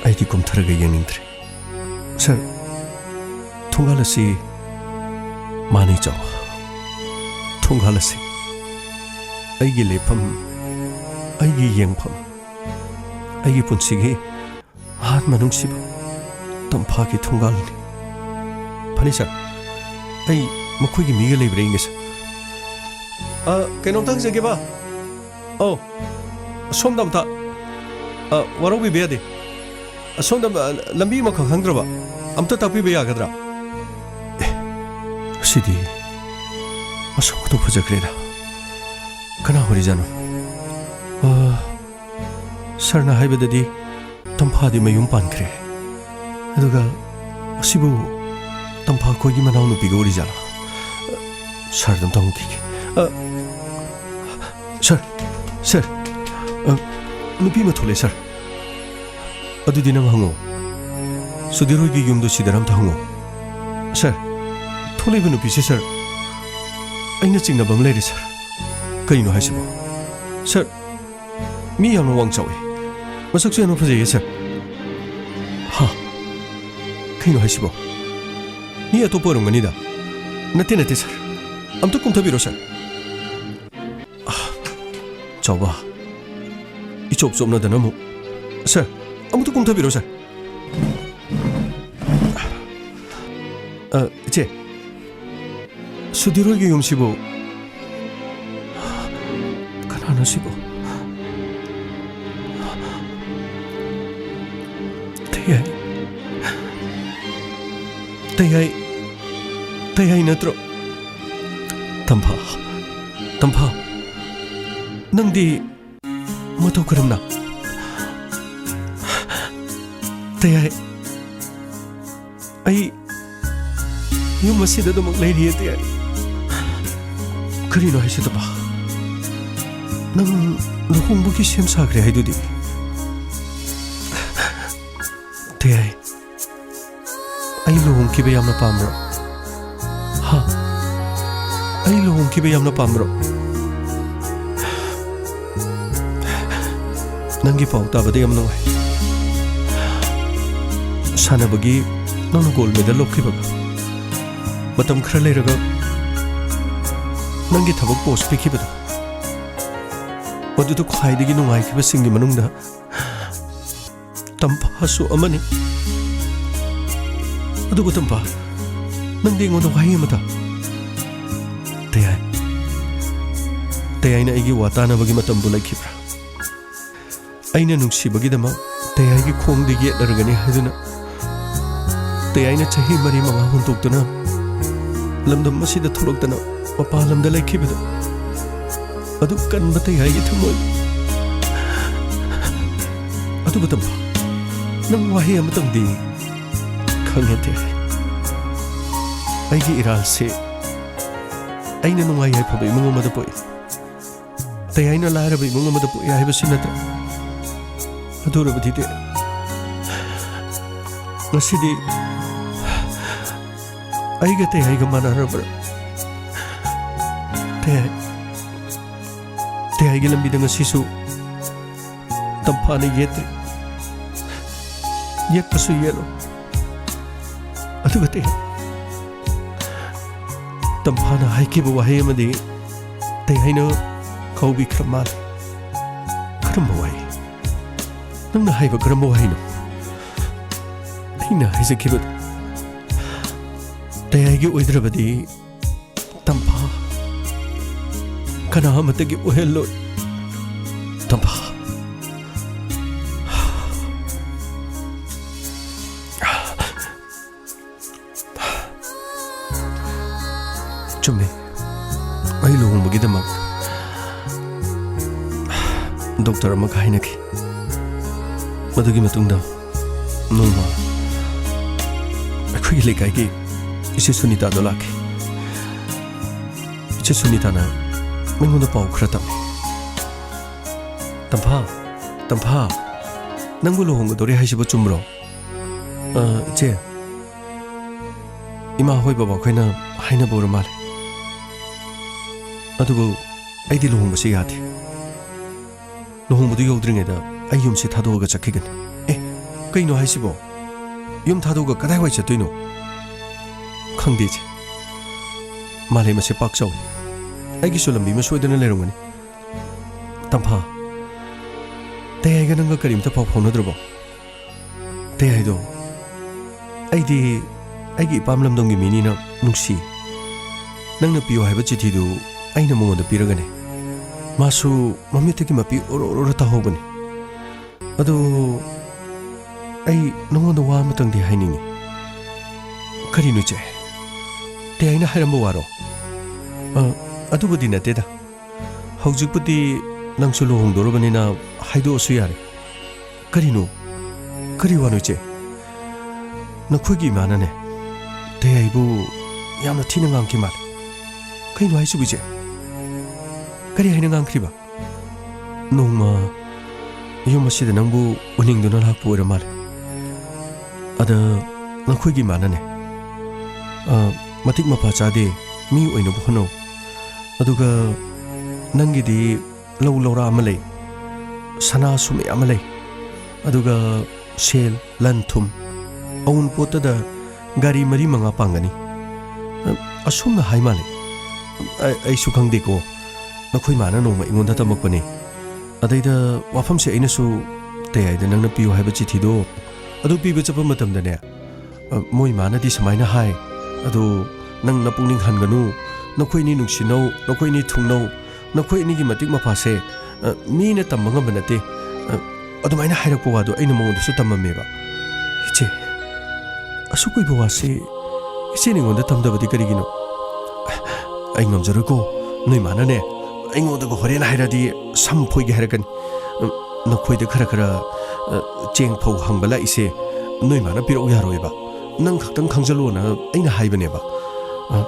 ꯑꯩꯗꯤ ꯀꯨꯝꯊꯔꯒ ꯌꯦꯡꯅꯤꯡꯗ꯭ꯔꯦ꯫ ꯁꯥꯔ, ꯊꯣꯡꯒꯥꯜ ꯑꯁꯤ, ꯃꯥꯅꯤ, ꯆꯥꯎꯕ꯫ ꯊꯣꯡꯒꯥꯜ ꯑꯁꯤ꯫ ꯑꯩꯒꯤ ꯂꯦꯞꯐꯝ, ꯑꯩꯒꯤ ꯌꯦꯡꯐꯝ, ꯑꯩꯒꯤ ꯄꯨꯟꯁꯤꯒꯤ ꯑꯍꯥꯟꯕ ꯅꯨꯡꯁꯤꯕ ꯇꯝꯐꯥꯒꯤ ꯊꯣꯡꯒꯥꯜꯅꯤ꯫ ꯐꯅꯤ ꯁꯥꯔ, ꯑꯩ ꯃꯈꯣꯏꯒꯤ ꯃꯤꯒ ꯂꯩꯕ꯭ꯔꯥ ꯌꯦꯡꯒꯦ ꯁꯥꯔ꯫ ꯑ, ꯀꯩꯅꯣꯝꯇ ꯍꯪꯖꯒꯦꯕ꯫ ꯑꯧ, ꯁꯣꯝꯗ ꯑꯝꯇ, ꯑ, ꯋꯥꯔꯧꯕꯤꯕ ꯌꯥꯗꯦ꯫ ꯑ, ꯁꯣꯝꯗ, ꯑ, ꯂꯝꯕꯤ ꯑꯃꯈꯛ ꯈꯪꯗ꯭ꯔꯕ, ꯑꯝꯇ ꯇꯥꯛꯄꯤꯕ ꯌꯥꯒꯗ꯭ꯔꯥ? ꯑꯦ, ꯑꯁꯤꯗꯤ ꯃꯁꯛ ꯃꯇꯧ ꯐꯖꯈ꯭ꯔꯦꯗ꯫ ꯀꯅꯥ ꯑꯣꯏꯔꯤꯖꯥꯠꯅꯣ? ꯑ, ꯁꯥꯔꯅ ꯍꯥꯏꯕꯗꯗꯤ ꯇꯝꯐꯥꯗꯤ ꯃꯌꯨꯝ ꯄꯥꯟꯈ꯭ꯔꯦ꯫ ꯑꯗꯨꯒ ꯑꯁꯤꯕꯨ ꯇꯝꯐꯥ ꯈꯣꯏꯒꯤ ꯃꯅꯥꯎꯅꯨꯄꯤꯒ ꯑꯣꯏꯔꯤꯖꯥꯠꯂꯥ? ꯁꯥꯔꯗ ꯑꯝꯇ ꯍꯪꯈꯤꯒꯦ꯫ ꯑ, ꯁꯥꯔ, ꯁꯥꯔ, ꯑ, ꯅꯨꯄꯤ ꯑꯃ ꯊꯣꯛꯂꯛꯑꯦ, ꯁꯥꯔ꯫ ꯑꯗꯨꯗꯤ ꯅꯪ ꯍꯪꯉꯣ꯫ ꯁꯨꯙꯤꯔ ꯍꯣꯏꯒꯤ ꯌꯨꯝꯗꯣ ꯁꯤꯗꯔ ꯑꯝꯇ ꯍꯪꯉꯣ꯫ ꯁꯥꯔ, ꯊꯣꯛꯂꯛꯏꯕ ꯅꯨꯄꯤꯁꯦ, ꯁꯥꯔ, ꯑꯩꯅ ꯆꯤꯡꯅꯕ ꯑꯃ ꯂꯩꯔꯦ, ꯁꯥꯔ꯫ ꯀꯔꯤꯅꯣ ꯍꯥꯏꯁꯤꯕꯣ? ꯁꯥꯔ, ꯃꯤ ꯌꯥꯝꯅ ꯋꯥꯡ ꯆꯥꯎꯋꯤ꯫ ꯃꯁꯛꯁꯨ ꯌꯥꯝꯅ ꯐꯖꯩꯌꯦ, ꯁꯥꯔ꯫ ꯍꯥ? ꯀꯩꯅꯣ ꯍꯥꯏꯁꯤꯕꯣ? ꯃꯤ ꯑꯇꯣꯞꯄ ꯑꯣꯏꯔꯝꯒꯅꯤꯗ꯫ ꯅꯠꯇꯦ, ꯅꯠꯇꯦ, ꯁꯥꯔ꯫ ꯑꯝꯇ ꯀꯨꯝꯊꯕꯤꯔꯣ, ꯁꯥꯔ꯫ ꯑꯥ, ꯆꯥꯎꯕ꯫ ꯏꯆꯣꯞ ꯆꯣꯞꯅꯗꯅ ꯑꯃꯨꯛ꯫ ꯁꯥꯔ, ꯑꯃꯨꯛꯇ ꯀꯨꯝꯊꯕꯤꯔꯣ, ꯁꯥꯔ꯫ ꯑ, ꯏꯆꯦ, ꯁꯨꯙꯤꯔ ꯍꯣꯏꯒꯤ ꯌꯨꯝꯁꯤꯕꯨ ꯀꯅꯥꯅꯣ ꯁꯤꯕꯨ? ꯇꯌꯥꯏ, ꯇꯌꯥꯏ, ꯇꯌꯥꯏ ꯅꯠꯇ꯭ꯔꯣ? ꯇꯝꯐꯥ, ꯇꯝꯐꯥ, ꯅꯪꯗꯤ ꯃꯇꯧ ꯀꯔꯝꯅ? ꯇꯌꯥꯏ, ꯑꯩ ꯌꯨꯝ ꯑꯁꯤꯗ ꯑꯗꯨꯃꯛ ꯂꯩꯔꯤꯌꯦ, ꯇꯌꯥꯏ꯫ ꯀꯔꯤꯅꯣ ꯍꯥꯏꯁꯤꯗꯕ? ꯅꯪ ꯂꯨꯍꯣꯡꯕꯒꯤ ꯁꯦꯝ ꯁꯥꯈ꯭ꯔꯦ ꯍꯥꯏꯗꯨꯗꯤ? ꯇꯌꯥꯏ, ꯑꯩ ꯂꯨꯍꯣꯡꯈꯤꯕ ꯌꯥꯝꯅ ꯄꯥꯝꯕ꯭ꯔꯣ? ꯍꯥ? ꯑꯩ ꯂꯨꯍꯣꯡꯈꯤꯕ ꯌꯥꯝꯅ ꯄꯥꯝꯕ꯭ꯔꯣ? ꯅꯪꯒꯤ ꯄꯥꯎ ꯇꯥꯕꯗ ꯌꯥꯝ ꯅꯨꯡꯉꯥꯏ꯫ ꯁꯥꯟꯅꯕꯒꯤ ꯅꯪꯅ ꯒꯣꯜ ꯃꯦꯗꯜ ꯂꯧꯈꯤꯕꯒ, ꯃꯇꯝ ꯈꯔ ꯂꯩꯔꯒ ꯅꯪꯒꯤ ꯊꯕꯛ ꯄꯣꯁ ꯄꯤꯈꯤꯕꯗꯣ, ꯃꯗꯨꯗ ꯈ꯭ꯋꯥꯏꯗꯒꯤ ꯅꯨꯡꯉꯥꯏꯈꯤꯕꯁꯤꯡꯒꯤ ꯃꯅꯨꯡꯗ ꯇꯝꯐꯥꯁꯨ ꯑꯃꯅꯤ꯫ ꯑꯗꯨꯕꯨ ꯇꯝꯐꯥ, ꯅꯪꯗꯤ ꯑꯩꯉꯣꯟꯗ ꯋꯥꯍꯩ ꯑꯃꯇ꯫ ꯇꯌꯥꯏ, ꯇꯌꯥꯏꯅ ꯑꯩꯒꯤ ꯋꯥ ꯇꯥꯅꯕꯒꯤ ꯃꯇꯝꯕꯨ ꯂꯩꯈꯤꯕ꯭ꯔꯥ? ꯑꯩꯅ ꯅꯨꯡꯁꯤꯕꯒꯤꯗꯃꯛ ꯇꯌꯥꯏꯒꯤ ꯈꯣꯡꯗ ꯌꯦꯠꯂꯔꯒꯅꯤ ꯍꯥꯏꯗꯨꯅ ꯇꯌꯥꯏꯅ ꯆꯍꯤ ꯃꯔꯤ ꯃꯉꯥ ꯍꯨꯟꯗꯣꯛꯇꯨꯅ ꯂꯝꯗꯝ ꯑꯁꯤꯗ ꯊꯣꯛꯂꯛꯇꯅ ꯃꯄꯥꯟ ꯂꯝꯗ ꯂꯩꯈꯤꯕꯗꯨ, ꯑꯗꯨ ꯀꯟꯕ ꯇꯌꯥꯏꯒꯤ ꯊꯃꯣꯏ꯫ ꯑꯗꯨꯕꯨ ꯇꯝꯐꯥ, ꯅꯪ ꯋꯥꯍꯩ ꯑꯃꯇꯪꯗꯤ ꯈꯪꯍꯟꯗꯦ꯫ ꯑꯩꯒꯤ ꯏꯔꯥꯜꯁꯦ ꯑꯩꯅ ꯅꯨꯡꯉꯥꯏ ꯌꯥꯏꯐꯕ ꯏꯃꯨꯡ ꯑꯃꯗ ꯄꯣꯛꯏ꯫ ꯇꯌꯥꯏꯅ ꯂꯥꯏꯔꯕ ꯏꯃꯨꯡ ꯑꯃꯗ ꯄꯣꯛꯏ ꯍꯥꯏꯕꯁꯤ ꯅꯠꯇ꯭ꯔꯥ? ꯑꯗꯨ ꯑꯣꯏꯔꯕꯗꯤ ꯇꯦ-, ꯉꯁꯤꯗꯤ ꯑꯩꯒ ꯇꯌꯥꯏꯒ ꯃꯥꯟꯅꯔꯕ꯭ꯔꯥ? ꯇꯌꯥꯏ, ꯇꯌꯥꯏꯒꯤ ꯂꯝꯕꯤꯗ ꯉꯁꯤꯁꯨ ꯇꯝꯐꯥꯅ ꯌꯦꯠꯇ꯭ꯔꯤ꯫ ꯌꯦꯠꯄꯁꯨ ꯌꯦꯠꯂꯣ꯫ ꯑꯗꯨꯒ ꯇꯌꯥꯏ, ꯇꯝꯐꯥꯅ ꯍꯥꯏꯈꯤꯕ ꯋꯥꯍꯩ ꯑꯃꯗꯤ ꯇꯌꯥꯏꯅ ꯀꯥꯎꯕꯤꯈ꯭ꯔ ꯃꯥꯜꯂꯦ꯫ ꯀꯔꯝꯕ ꯋꯥꯍꯩ? ꯅꯪꯅ ꯍꯥꯏꯕ ꯀꯔꯝꯕ ꯋꯥꯍꯩꯅꯣ? ꯑꯩꯅ ꯍꯥꯏꯖꯈꯤꯕꯗꯨ ꯇꯌꯥꯏꯒꯤ ꯑꯣꯏꯗ꯭ꯔꯕꯗꯤ ꯇꯝꯐꯥ ꯀꯅꯥ ꯑꯃꯠꯇꯒꯤ ꯑꯣꯏꯍꯜꯂꯣꯏ꯫ ꯇꯝꯐꯥ꯫ ꯆꯨꯝꯃꯤ꯫ ꯑꯩ ꯂꯨꯍꯣꯡꯕꯒꯤꯗꯃꯛ ꯗꯣꯛꯇꯔ ꯑꯃꯒ ꯍꯥꯏꯅꯈꯤ꯫ ꯃꯗꯨꯒꯤ ꯃꯇꯨꯡꯗ ꯅꯣꯡꯃ ꯑꯩꯈꯣꯏꯒꯤ ꯂꯩꯀꯥꯏꯒꯤ ꯏꯆꯦ ꯁꯨꯅꯤꯇꯥꯗꯣ ꯂꯥꯛꯈꯤ꯫ ꯏꯆꯦ ꯁꯨꯅꯤꯇꯥꯅ ꯑꯩꯉꯣꯟꯗ ꯄꯥꯎ ꯈꯔ ꯇꯝꯃꯤ꯫ "ꯇꯝꯐꯥ, ꯇꯝꯐꯥ, ꯅꯪꯕꯨ ꯂꯨꯍꯣꯡꯒꯗꯧꯔꯦ ꯍꯥꯏꯁꯤꯕꯨ ꯆꯨꯝꯕ꯭ꯔꯣ?" "ꯑ, ꯏꯆꯦ, ꯏꯃꯥ ꯍꯣꯏ ꯕꯕꯥ ꯈꯣꯏꯅ ꯍꯥꯏꯅꯕ ꯑꯣꯏꯔ ꯃꯥꯜꯂꯦ꯫ ꯑꯗꯨꯕꯨ ꯑꯩꯗꯤ ꯂꯨꯍꯣꯡꯕꯁꯦ ꯌꯥꯗꯦ꯫ ꯂꯨꯍꯣꯡꯕꯗꯨ ꯌꯧꯗ꯭ꯔꯤꯉꯩꯗ ꯑꯩ ꯌꯨꯝꯁꯦ ꯊꯥꯗꯣꯛꯑꯒ ꯆꯠꯈꯤꯒꯅꯤ꯫" "ꯑꯦ, ꯀꯩꯅꯣ ꯍꯥꯏꯁꯤꯕꯣ? ꯌꯨꯝ ꯊꯥꯗꯣꯛꯑꯒ ꯀꯗꯥꯏꯋꯥꯏ ꯆꯠꯇꯣꯏꯅꯣ?" "ꯈꯪꯗꯦ, ꯏꯆꯦ꯫ ꯃꯥꯂꯦꯝ ꯑꯁꯦ ꯄꯥꯛ ꯆꯥꯎꯏ꯫ ꯑꯩꯒꯤꯁꯨ ꯂꯝꯕꯤ ꯑꯃ ꯁꯣꯏꯗꯅ ꯂꯩꯔꯝꯒꯅꯤ꯫ ꯇꯝꯐꯥ, ꯇꯌꯥꯏꯒ ꯅꯪꯒ ꯀꯔꯤꯝꯇ ꯄꯥꯎ ꯐꯥꯎꯅꯗ꯭ꯔꯕꯣ? ꯇꯌꯥꯏꯗꯣ, ꯑꯩꯗꯤ ꯑꯩꯒꯤ ꯏꯄꯥꯝ ꯂꯝꯗꯝꯒꯤ ꯃꯤꯅꯤꯅ ꯅꯨꯡꯁꯤ꯫ ꯅꯪꯅ ꯄꯤꯌꯨ ꯍꯥꯏꯕ ꯆꯤꯊꯤꯗꯨ ꯑꯩꯅ ꯃꯉꯣꯟꯗ ꯄꯤꯔꯒꯅꯦ꯫ ꯃꯥꯁꯨ ꯃꯃꯤꯠꯇꯒꯤ ꯃꯄꯤ ꯑꯣꯔꯣ ꯑꯣꯔꯣ ꯇꯥꯍꯧꯕꯅꯤ꯫ ꯑꯗꯣ ꯑꯩ ꯅꯉꯣꯟꯗ ꯋꯥ ꯑꯃꯇꯪꯗꯤ ꯍꯥꯏꯅꯤꯡꯉꯤ꯫ ꯀꯔꯤꯅꯣ ꯏꯆꯦ? ꯇꯌꯥꯏꯅ ꯍꯥꯏꯔꯝꯕ ꯋꯥꯔꯣ? ꯑ, ꯑꯗꯨꯕꯨꯗꯤ ꯅꯠꯇꯦꯗ꯫ ꯍꯧꯖꯤꯛꯄꯨꯗꯤ ꯅꯪꯁꯨ ꯂꯨꯍꯣꯡꯗꯣꯔꯕꯅꯤꯅ ꯍꯥꯏꯗꯣꯛꯑꯁꯨ ꯌꯥꯔꯦ꯫ ꯀꯔꯤꯅꯣ? ꯀꯔꯤ ꯋꯥꯅꯣ ꯏꯆꯦ? ꯅꯈꯣꯏꯒꯤ ꯏꯃꯥꯅꯅꯦ, ꯇꯌꯥꯏꯕꯨ ꯌꯥꯝꯅ ꯊꯤꯅ ꯉꯥꯡꯈꯤ ꯃꯥꯜꯂꯦ꯫ ꯀꯩꯅꯣ ꯍꯥꯏꯁꯤꯕꯨ ꯏꯆꯦ? ꯀꯔꯤ ꯍꯥꯏꯅ ꯉꯥꯡꯈ꯭ꯔꯤꯕ? ꯅꯣꯡꯃ ꯌꯨꯝ ꯑꯁꯤꯗ ꯅꯪꯕꯨ ꯎꯅꯤꯡꯗꯨꯅ ꯂꯥꯛꯄ ꯑꯣꯏꯔ ꯃꯥꯜꯂꯦ꯫ ꯑꯗ ꯅꯈꯣꯏꯒꯤ ꯏꯃꯥꯅꯅꯦ, ꯑ, "ꯃꯇꯤꯛ ꯃꯄꯥ ꯆꯥꯗꯦ, ꯃꯤ ꯑꯣꯏꯅꯕ ꯍꯣꯠꯅꯧ꯫ ꯑꯗꯨꯒ ꯅꯪꯒꯤꯗꯤ ꯂꯧ ꯂꯧꯔꯥ ꯑꯃ ꯂꯩ, ꯁꯅꯥꯁꯨ ꯃꯌꯥꯝ ꯑꯃ ꯂꯩ, ꯑꯗꯨꯒ ꯁꯦꯜ, ꯂꯟ ꯊꯨꯝ, ꯑꯋꯨꯟꯄꯣꯠꯇꯗ ꯒꯥꯔꯤ ꯃꯔꯤ ꯃꯉꯥ ꯄꯥꯡꯒꯅꯤ꯫ ꯑ, ꯑꯁꯨꯝꯅ ꯍꯥꯏ ꯃꯥꯜꯂꯦ꯫ ꯑ-, ꯑꯩꯁꯨ ꯈꯪꯗꯦꯀꯣ, ꯅꯈꯣꯏ ꯃꯥꯅ ꯅꯣꯡꯃ ꯑꯩꯉꯣꯟꯗ ꯇꯝꯃꯛꯄꯅꯦ꯫ ꯑꯗꯩꯗ ꯋꯥꯐꯝꯁꯦ ꯑꯩꯅꯁꯨ ꯇꯌꯥꯏꯗ ꯅꯪꯅ ꯄꯤꯌꯨ ꯍꯥꯏꯕ ꯆꯤꯊꯤꯗꯣ ꯑꯗꯨ ꯄꯤꯕ ꯆꯠꯄ ꯃꯇꯝꯗꯅꯦ, ꯑ, ꯃꯣꯏ ꯃꯥꯅꯗꯤ ꯁꯨꯃꯥꯏꯅ ꯍꯥꯏ, "ꯑꯗꯨ ꯅꯪ ꯅꯄꯨꯛꯅꯤꯡ ꯍꯟꯒꯅꯨ, ꯅꯈꯣꯏ ꯑꯅꯤ ꯅꯨꯡꯁꯤꯅꯧ, ꯅꯈꯣꯏ ꯑꯅꯤ ꯊꯨꯡꯅꯧ, ꯅꯈꯣꯏ ꯑꯅꯤꯒꯤ ꯃꯇꯤꯛ ꯃꯐꯥꯁꯦ, ꯑ, ꯃꯤꯅ ꯇꯝꯕ ꯉꯝꯕ ꯅꯠꯇꯦ"꯫ ꯑ, ꯑꯗꯨꯃꯥꯏꯅ ꯍꯥꯏꯔꯛꯄ ꯋꯥꯗꯣ ꯑꯩꯅ ꯃꯉꯣꯟꯗꯁꯨ ꯇꯝꯃꯝꯃꯦꯕ꯫ ꯏꯆꯦ, ꯑꯁꯨꯛ ꯀꯨꯏꯕ ꯋꯥꯁꯤ ꯏꯆꯦꯅ ꯑꯩꯉꯣꯟꯗ ꯇꯝꯗꯕꯗꯤ ꯀꯔꯤꯒꯤꯅꯣ? ꯑꯩ ꯉꯝꯖꯔꯣꯏꯀꯣ, ꯅꯣꯏ ꯃꯥꯅꯅꯦ ꯑꯩꯉꯣꯟꯗꯒ ꯍꯣꯔꯦꯟ ꯍꯥꯏꯔꯗꯤ ꯁꯝ ꯐꯣꯏꯒꯦ ꯍꯥꯏꯔꯛꯀꯅꯤ꯫ ꯎꯝ, ꯅꯈꯣꯏꯗ ꯈꯔ ꯈꯔ, ꯑ, ꯆꯦꯡ ꯐꯧ ꯍꯪꯕ ꯂꯥꯛꯏꯁꯦ ꯅꯣꯏ ꯃꯥꯅ ꯄꯤꯔꯛꯎ ꯌꯥꯔꯣꯏꯕ꯫ ꯅꯪ ꯈꯛꯇꯪ ꯈꯪꯖꯜꯂꯣꯅ ꯑꯩꯅ ꯍꯥꯏꯕꯅꯦꯕ꯫ ꯑ,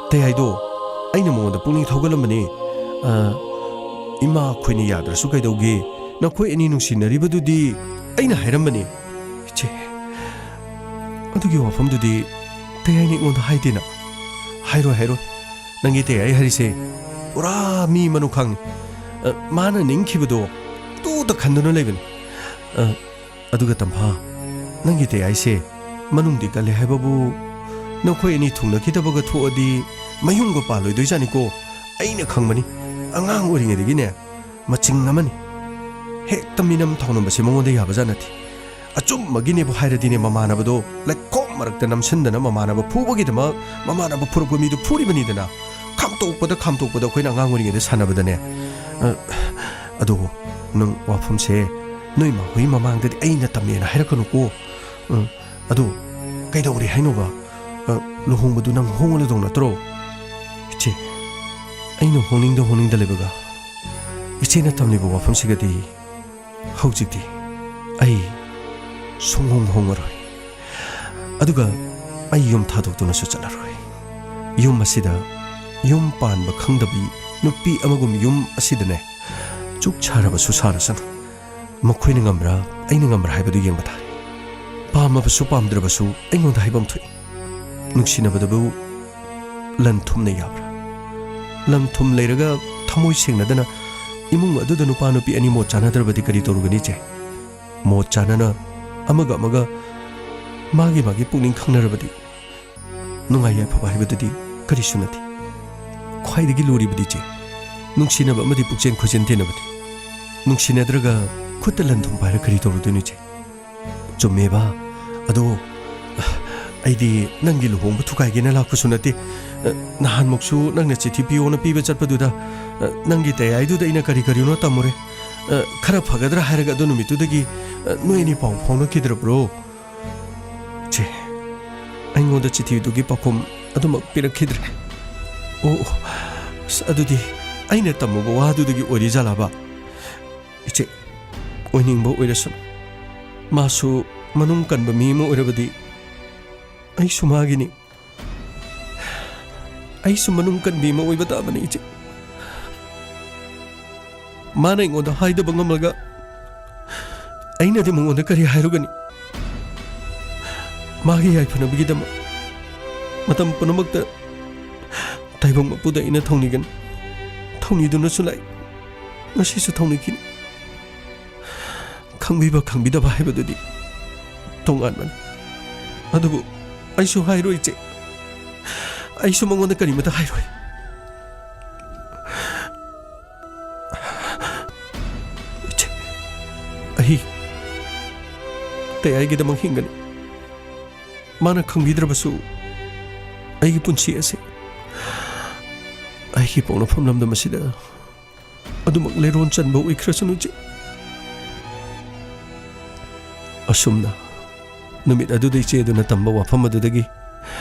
ꯇꯌꯥꯏꯗꯣ, ꯑꯩꯅ ꯃꯉꯣꯟꯗ ꯄꯨꯛꯅꯤꯡ ꯊꯧꯒꯠꯂꯝꯕꯅꯤ꯫ ꯑ, "ꯏꯃꯥ ꯑꯩꯈꯣꯏꯅ ꯌꯥꯗ꯭ꯔꯁꯨ ꯀꯩꯗꯧꯒꯦ? ꯅꯈꯣꯏ ꯑꯅꯤ ꯅꯨꯡꯁꯤꯅꯔꯤꯕꯗꯨꯗꯤ" ꯑꯩꯅ ꯍꯥꯏꯔꯝꯕꯅꯤ꯫ ꯏꯆꯦ, ꯑꯗꯨꯒꯤ ꯋꯥꯐꯝꯗꯨꯗꯤ ꯇꯌꯥꯏꯅ ꯑꯩꯉꯣꯟꯗ ꯍꯥꯏꯗꯦꯅ꯫ ꯍꯥꯏꯔꯣꯏ, ꯍꯥꯏꯔꯣꯏ꯫ ꯅꯪꯒꯤ ꯇꯌꯥꯏ ꯍꯥꯏꯔꯤꯁꯦ ꯄꯨꯔꯥ ꯃꯤ ꯃꯅꯨꯈꯥꯡꯅꯤ꯫ ꯑ, ꯃꯥꯅ ꯅꯤꯡꯈꯤꯕꯗꯣ ꯇꯨꯗ ꯈꯟꯗꯨꯅ ꯂꯩꯕꯅꯤ꯫ ꯑ, ꯑꯗꯨꯒ ꯇꯝꯐꯥ, ꯅꯪꯒꯤ ꯇꯌꯥꯏꯁꯦ ꯃꯅꯨꯡꯗꯤ ꯀꯜꯂꯦ ꯍꯥꯏꯕꯕꯨ, ꯅꯈꯣꯏ ꯑꯅꯤ ꯊꯨꯡꯅꯈꯤꯗꯕꯒ ꯊꯣꯛꯑꯗꯤ ꯃꯌꯨꯝꯒ ꯄꯥꯜꯂꯣꯏꯗꯣꯏꯖꯥꯠꯅꯤꯀꯣ꯫ ꯑꯩꯅ ꯈꯪꯕꯅꯤ꯫ ꯑꯉꯥꯡ ꯑꯣꯏꯔꯤꯉꯩꯗꯒꯤꯅꯦ, ꯃꯆꯤꯡ ꯑꯃꯅꯤ꯫ ꯍꯦꯛꯇ ꯃꯤꯅꯝ ꯊꯧꯅꯝꯕꯁꯦ ꯃꯉꯣꯟꯗ ꯌꯥꯕꯖꯥꯠ ꯅꯠꯇꯦ꯫ ꯑꯆꯨꯝꯕꯒꯤꯅꯦꯕꯨ ꯍꯥꯏꯔꯗꯤꯅꯦ, ꯃꯃꯥꯟꯅꯕꯗꯣ ꯂꯩꯈꯣꯝ ꯃꯔꯛꯇ ꯅꯝꯁꯤꯟꯗꯅ ꯃꯃꯥꯟꯅꯕ ꯐꯨꯕꯒꯤꯗꯃꯛ ꯃꯃꯥꯟꯅꯕ ꯐꯨꯔꯛꯄ ꯃꯤꯗꯨ ꯐꯨꯔꯤꯕꯅꯤꯗꯅ꯫ ꯈꯥꯝꯇꯣꯛꯄꯗ ꯈꯥꯝꯇꯣꯛꯄꯗ ꯑꯩꯈꯣꯏꯅ ꯑꯉꯥꯡ ꯑꯣꯏꯔꯤꯉꯩꯗ ꯁꯥꯟꯅꯕꯗꯅꯦ꯫ ꯑ, ꯑꯗꯨꯕꯨ ꯅꯪ ꯋꯥꯐꯝꯁꯦ ꯅꯣꯏ ꯃꯥꯍꯣꯏ ꯃꯃꯥꯡꯗꯗꯤ ꯑꯩꯅ ꯇꯝꯃꯦꯅ ꯍꯥꯏꯔꯛꯀꯅꯨꯀꯣ꯫ ꯎꯝ, ꯑꯗꯨ ꯀꯩꯗꯧꯔꯦ ꯍꯥꯏꯅꯣꯕ? ꯑ, ꯂꯨꯍꯣꯡꯕꯗꯨ ꯅꯪ ꯍꯣꯡꯉꯗꯧ ꯅꯠꯇ꯭ꯔꯣ? ꯏꯆꯦ, ꯑꯩꯅ ꯍꯣꯡꯅꯤꯡꯗ ꯍꯣꯡꯅꯤꯡꯗ ꯂꯩꯕꯒ ꯏꯆꯦꯅ ꯇꯝꯂꯤꯕ ꯋꯥꯐꯝꯁꯤꯒꯗꯤ ꯍꯧꯖꯤꯛꯇꯤ ꯑꯩ ꯁꯨꯡꯍꯣꯡ ꯍꯣꯡꯉꯔꯣꯏ꯫ ꯑꯗꯨꯒ ꯑꯩ ꯌꯨꯝ ꯊꯥꯗꯣꯛꯇꯨꯅꯁꯨ ꯆꯠꯂꯔꯣꯏ꯫ ꯌꯨꯝ ꯑꯁꯤꯗ ꯌꯨꯝ ꯄꯥꯟꯕ ꯈꯪꯗꯕꯤ ꯅꯨꯄꯤ ꯑꯃꯒꯨꯝ ꯌꯨꯝ ꯑꯁꯤꯗꯅꯦ ꯆꯨꯛ ꯁꯥꯔꯕꯁꯨ ꯁꯥꯔꯁꯅꯨ꯫ ꯃꯈꯣꯏꯅ ꯉꯝꯕ꯭ꯔꯥ, ꯑꯩꯅ ꯉꯝꯕ꯭ꯔꯥ ꯍꯥꯏꯕꯗꯨ ꯌꯦꯡꯕ ꯇꯥꯔꯦ꯫ ꯄꯥꯝꯃꯕꯁꯨ ꯄꯥꯝꯗ꯭ꯔꯕꯁꯨ ꯑꯩꯉꯣꯟꯗ ꯍꯥꯏꯐꯝ ꯊꯣꯛꯏ꯫ ꯅꯨꯡꯁꯤꯅꯕꯗꯕꯨ ꯂꯟ ꯊꯨꯝꯅ ꯌꯥꯕ꯭ꯔꯥ? ꯂꯟ ꯊꯨꯝ ꯂꯩꯔꯒ ꯊꯃꯣꯏ ꯁꯦꯡꯅꯗꯅ ꯏꯃꯨꯡ ꯑꯗꯨꯗ ꯅꯨꯄꯥ ꯅꯨꯄꯤ ꯑꯅꯤ ꯃꯣꯠ ꯆꯥꯅꯗ꯭ꯔꯕꯗꯤ ꯀꯔꯤ ꯇꯧꯔꯨꯒꯅꯤ, ꯏꯆꯦ? ꯃꯣꯠ ꯆꯥꯅꯅ ꯑꯃꯒ ꯑꯃꯒ ꯃꯥꯒꯤ ꯃꯥꯒꯤ ꯄꯨꯛꯅꯤꯡ ꯈꯪꯅꯔꯕꯗꯤ ꯅꯨꯡꯉꯥꯏ ꯌꯥꯏꯐꯕ ꯍꯥꯏꯕꯗꯨꯗꯤ ꯀꯔꯤꯁꯨ ꯅꯠꯇꯦ꯫ ꯈ꯭ꯋꯥꯏꯗꯒꯤ ꯂꯨꯔꯤꯕꯗꯤ, ꯏꯆꯦ, ꯅꯨꯡꯁꯤꯅꯕ ꯑꯃꯗꯤ ꯄꯨꯛꯆꯦꯟ ꯈꯣꯏꯖꯦꯟ ꯇꯤꯟꯅꯕꯅꯤ꯫ ꯅꯨꯡꯁꯤꯅꯗ꯭ꯔꯒ ꯈꯨꯠꯇ ꯂꯟ ꯊꯨꯝ ꯄꯥꯏꯔ ꯀꯔꯤ ꯇꯧꯔꯨꯗꯣꯏꯅꯣ, ꯏꯆꯦ? ꯆꯨꯝꯃꯦꯕ꯫ ꯑꯗꯣ ꯑꯩꯗꯤ ꯅꯪꯒꯤ ꯂꯨꯍꯣꯡꯕ ꯊꯨꯒꯥꯏꯒꯦꯅ ꯂꯥꯛꯄꯁꯨ ꯅꯠꯇꯦ꯫ ꯅꯍꯥꯟꯃꯨꯛꯁꯨ ꯅꯪꯅ ꯆꯤꯊꯤ ꯄꯤꯌꯣꯅ ꯄꯤꯕ ꯆꯠꯄꯗꯨꯗ ꯅꯪꯒꯤ ꯇꯌꯥꯏꯗꯨꯗ ꯑꯩꯅ ꯀꯔꯤ ꯀꯔꯤꯅꯣ ꯇꯝꯃꯨꯔꯦ꯫ ꯈꯔ ꯐꯒꯗ꯭ꯔꯥ ꯍꯥꯏꯔꯒ ꯑꯗꯨ ꯅꯨꯃꯤꯠꯇꯨꯗꯒꯤ ꯅꯣꯏ ꯑꯅꯤ ꯄꯥꯎ ꯐꯥꯎꯅꯈꯤꯗ꯭ꯔꯕ꯭ꯔꯣ? ꯆꯦ, ꯑꯩꯉꯣꯟꯗ ꯆꯤꯊꯤꯗꯨꯒꯤ ꯄꯥꯎꯈꯨꯝ ꯑꯗꯨꯃꯛ ꯄꯤꯔꯛꯈꯤꯗ꯭ꯔꯦ꯫ ꯑꯣ, ꯑꯣ, ꯑꯁ, ꯑꯗꯨꯗꯤ ꯑꯩꯅ ꯇꯝꯃꯨꯕ ꯋꯥꯗꯨꯗꯒꯤ ꯑꯣꯏꯔꯤ ꯖꯥꯠꯂꯕ? ꯏꯆꯦ, ꯑꯣꯏꯅꯤꯡꯕ ꯑꯣꯏꯔꯁꯅꯨ꯫ ꯃꯥꯁꯨ ꯃꯅꯨꯡ ꯀꯟꯕ ꯃꯤ ꯑꯃ ꯑꯣꯏꯔꯕꯗꯤ ꯑꯩꯁꯨ ꯃꯥꯒꯤꯅꯤ꯫ ꯑꯩꯁꯨ ꯃꯅꯨꯡ ꯀꯟꯕꯤ ꯑꯃ ꯑꯣꯏꯕ ꯇꯥꯕꯅꯤ, ꯏꯆꯦ꯫ ꯃꯥꯅ ꯑꯩꯉꯣꯟꯗ ꯍꯥꯏꯗꯕ ꯉꯝꯂꯒ ꯑꯩꯅꯗꯤ ꯃꯉꯣꯟꯗ ꯀꯔꯤ ꯍꯥꯏꯔꯨꯒꯅꯤ? ꯃꯥꯒꯤ ꯌꯥꯏꯐꯅꯕꯒꯤꯗꯃꯛ ꯃꯇꯝ ꯄꯨꯝꯅꯃꯛꯇ ꯇꯥꯏꯕꯪ ꯃꯄꯨꯗ ꯑꯩꯅ ꯊꯧꯅꯤꯒꯅꯤ꯫ ꯊꯧꯅꯤꯗꯨꯅꯁꯨ ꯂꯥꯛꯏ, ꯉꯁꯤꯁꯨ ꯊꯧꯅꯤꯈꯤꯅꯤ꯫ ꯈꯪꯕꯤꯕ ꯈꯪꯕꯤꯗꯕ ꯍꯥꯏꯕꯗꯨꯗꯤ ꯇꯣꯉꯥꯟꯕꯅꯤ꯫ ꯑꯗꯨꯕꯨ ꯑꯩꯁꯨ ꯍꯥꯏꯔꯣꯏ, ꯏꯆꯦ꯫ ꯑꯩꯁꯨ ꯃꯉꯣꯟꯗ ꯀꯔꯤꯃꯇ ꯍꯥꯏꯔꯣꯏ꯫ ꯑꯩ ꯇꯌꯥꯏꯒꯤꯗꯃꯛ ꯍꯤꯡꯒꯅꯤ꯫ ꯃꯥꯅ ꯈꯪꯕꯤꯗ꯭ꯔꯕꯁꯨ ꯑꯩꯒꯤ ꯄꯨꯟꯁꯤ ꯑꯁꯤ ꯑꯩꯒꯤ ꯄꯣꯛꯅꯐꯝ ꯂꯝꯗꯝ ꯑꯁꯤꯗ ꯑꯗꯨꯃꯛ ꯂꯩꯔꯣꯟ ꯆꯟꯕ ꯑꯣꯏꯈ꯭ꯔꯁꯅꯨ, ꯏꯆꯦ꯫ ꯑꯁꯨꯝꯅ ꯅꯨꯃꯤꯠ ꯑꯗꯨꯗ ꯏꯆꯦꯗꯨꯅ ꯇꯝꯕ ꯋꯥꯐꯝ ꯑꯗꯨꯗꯒꯤ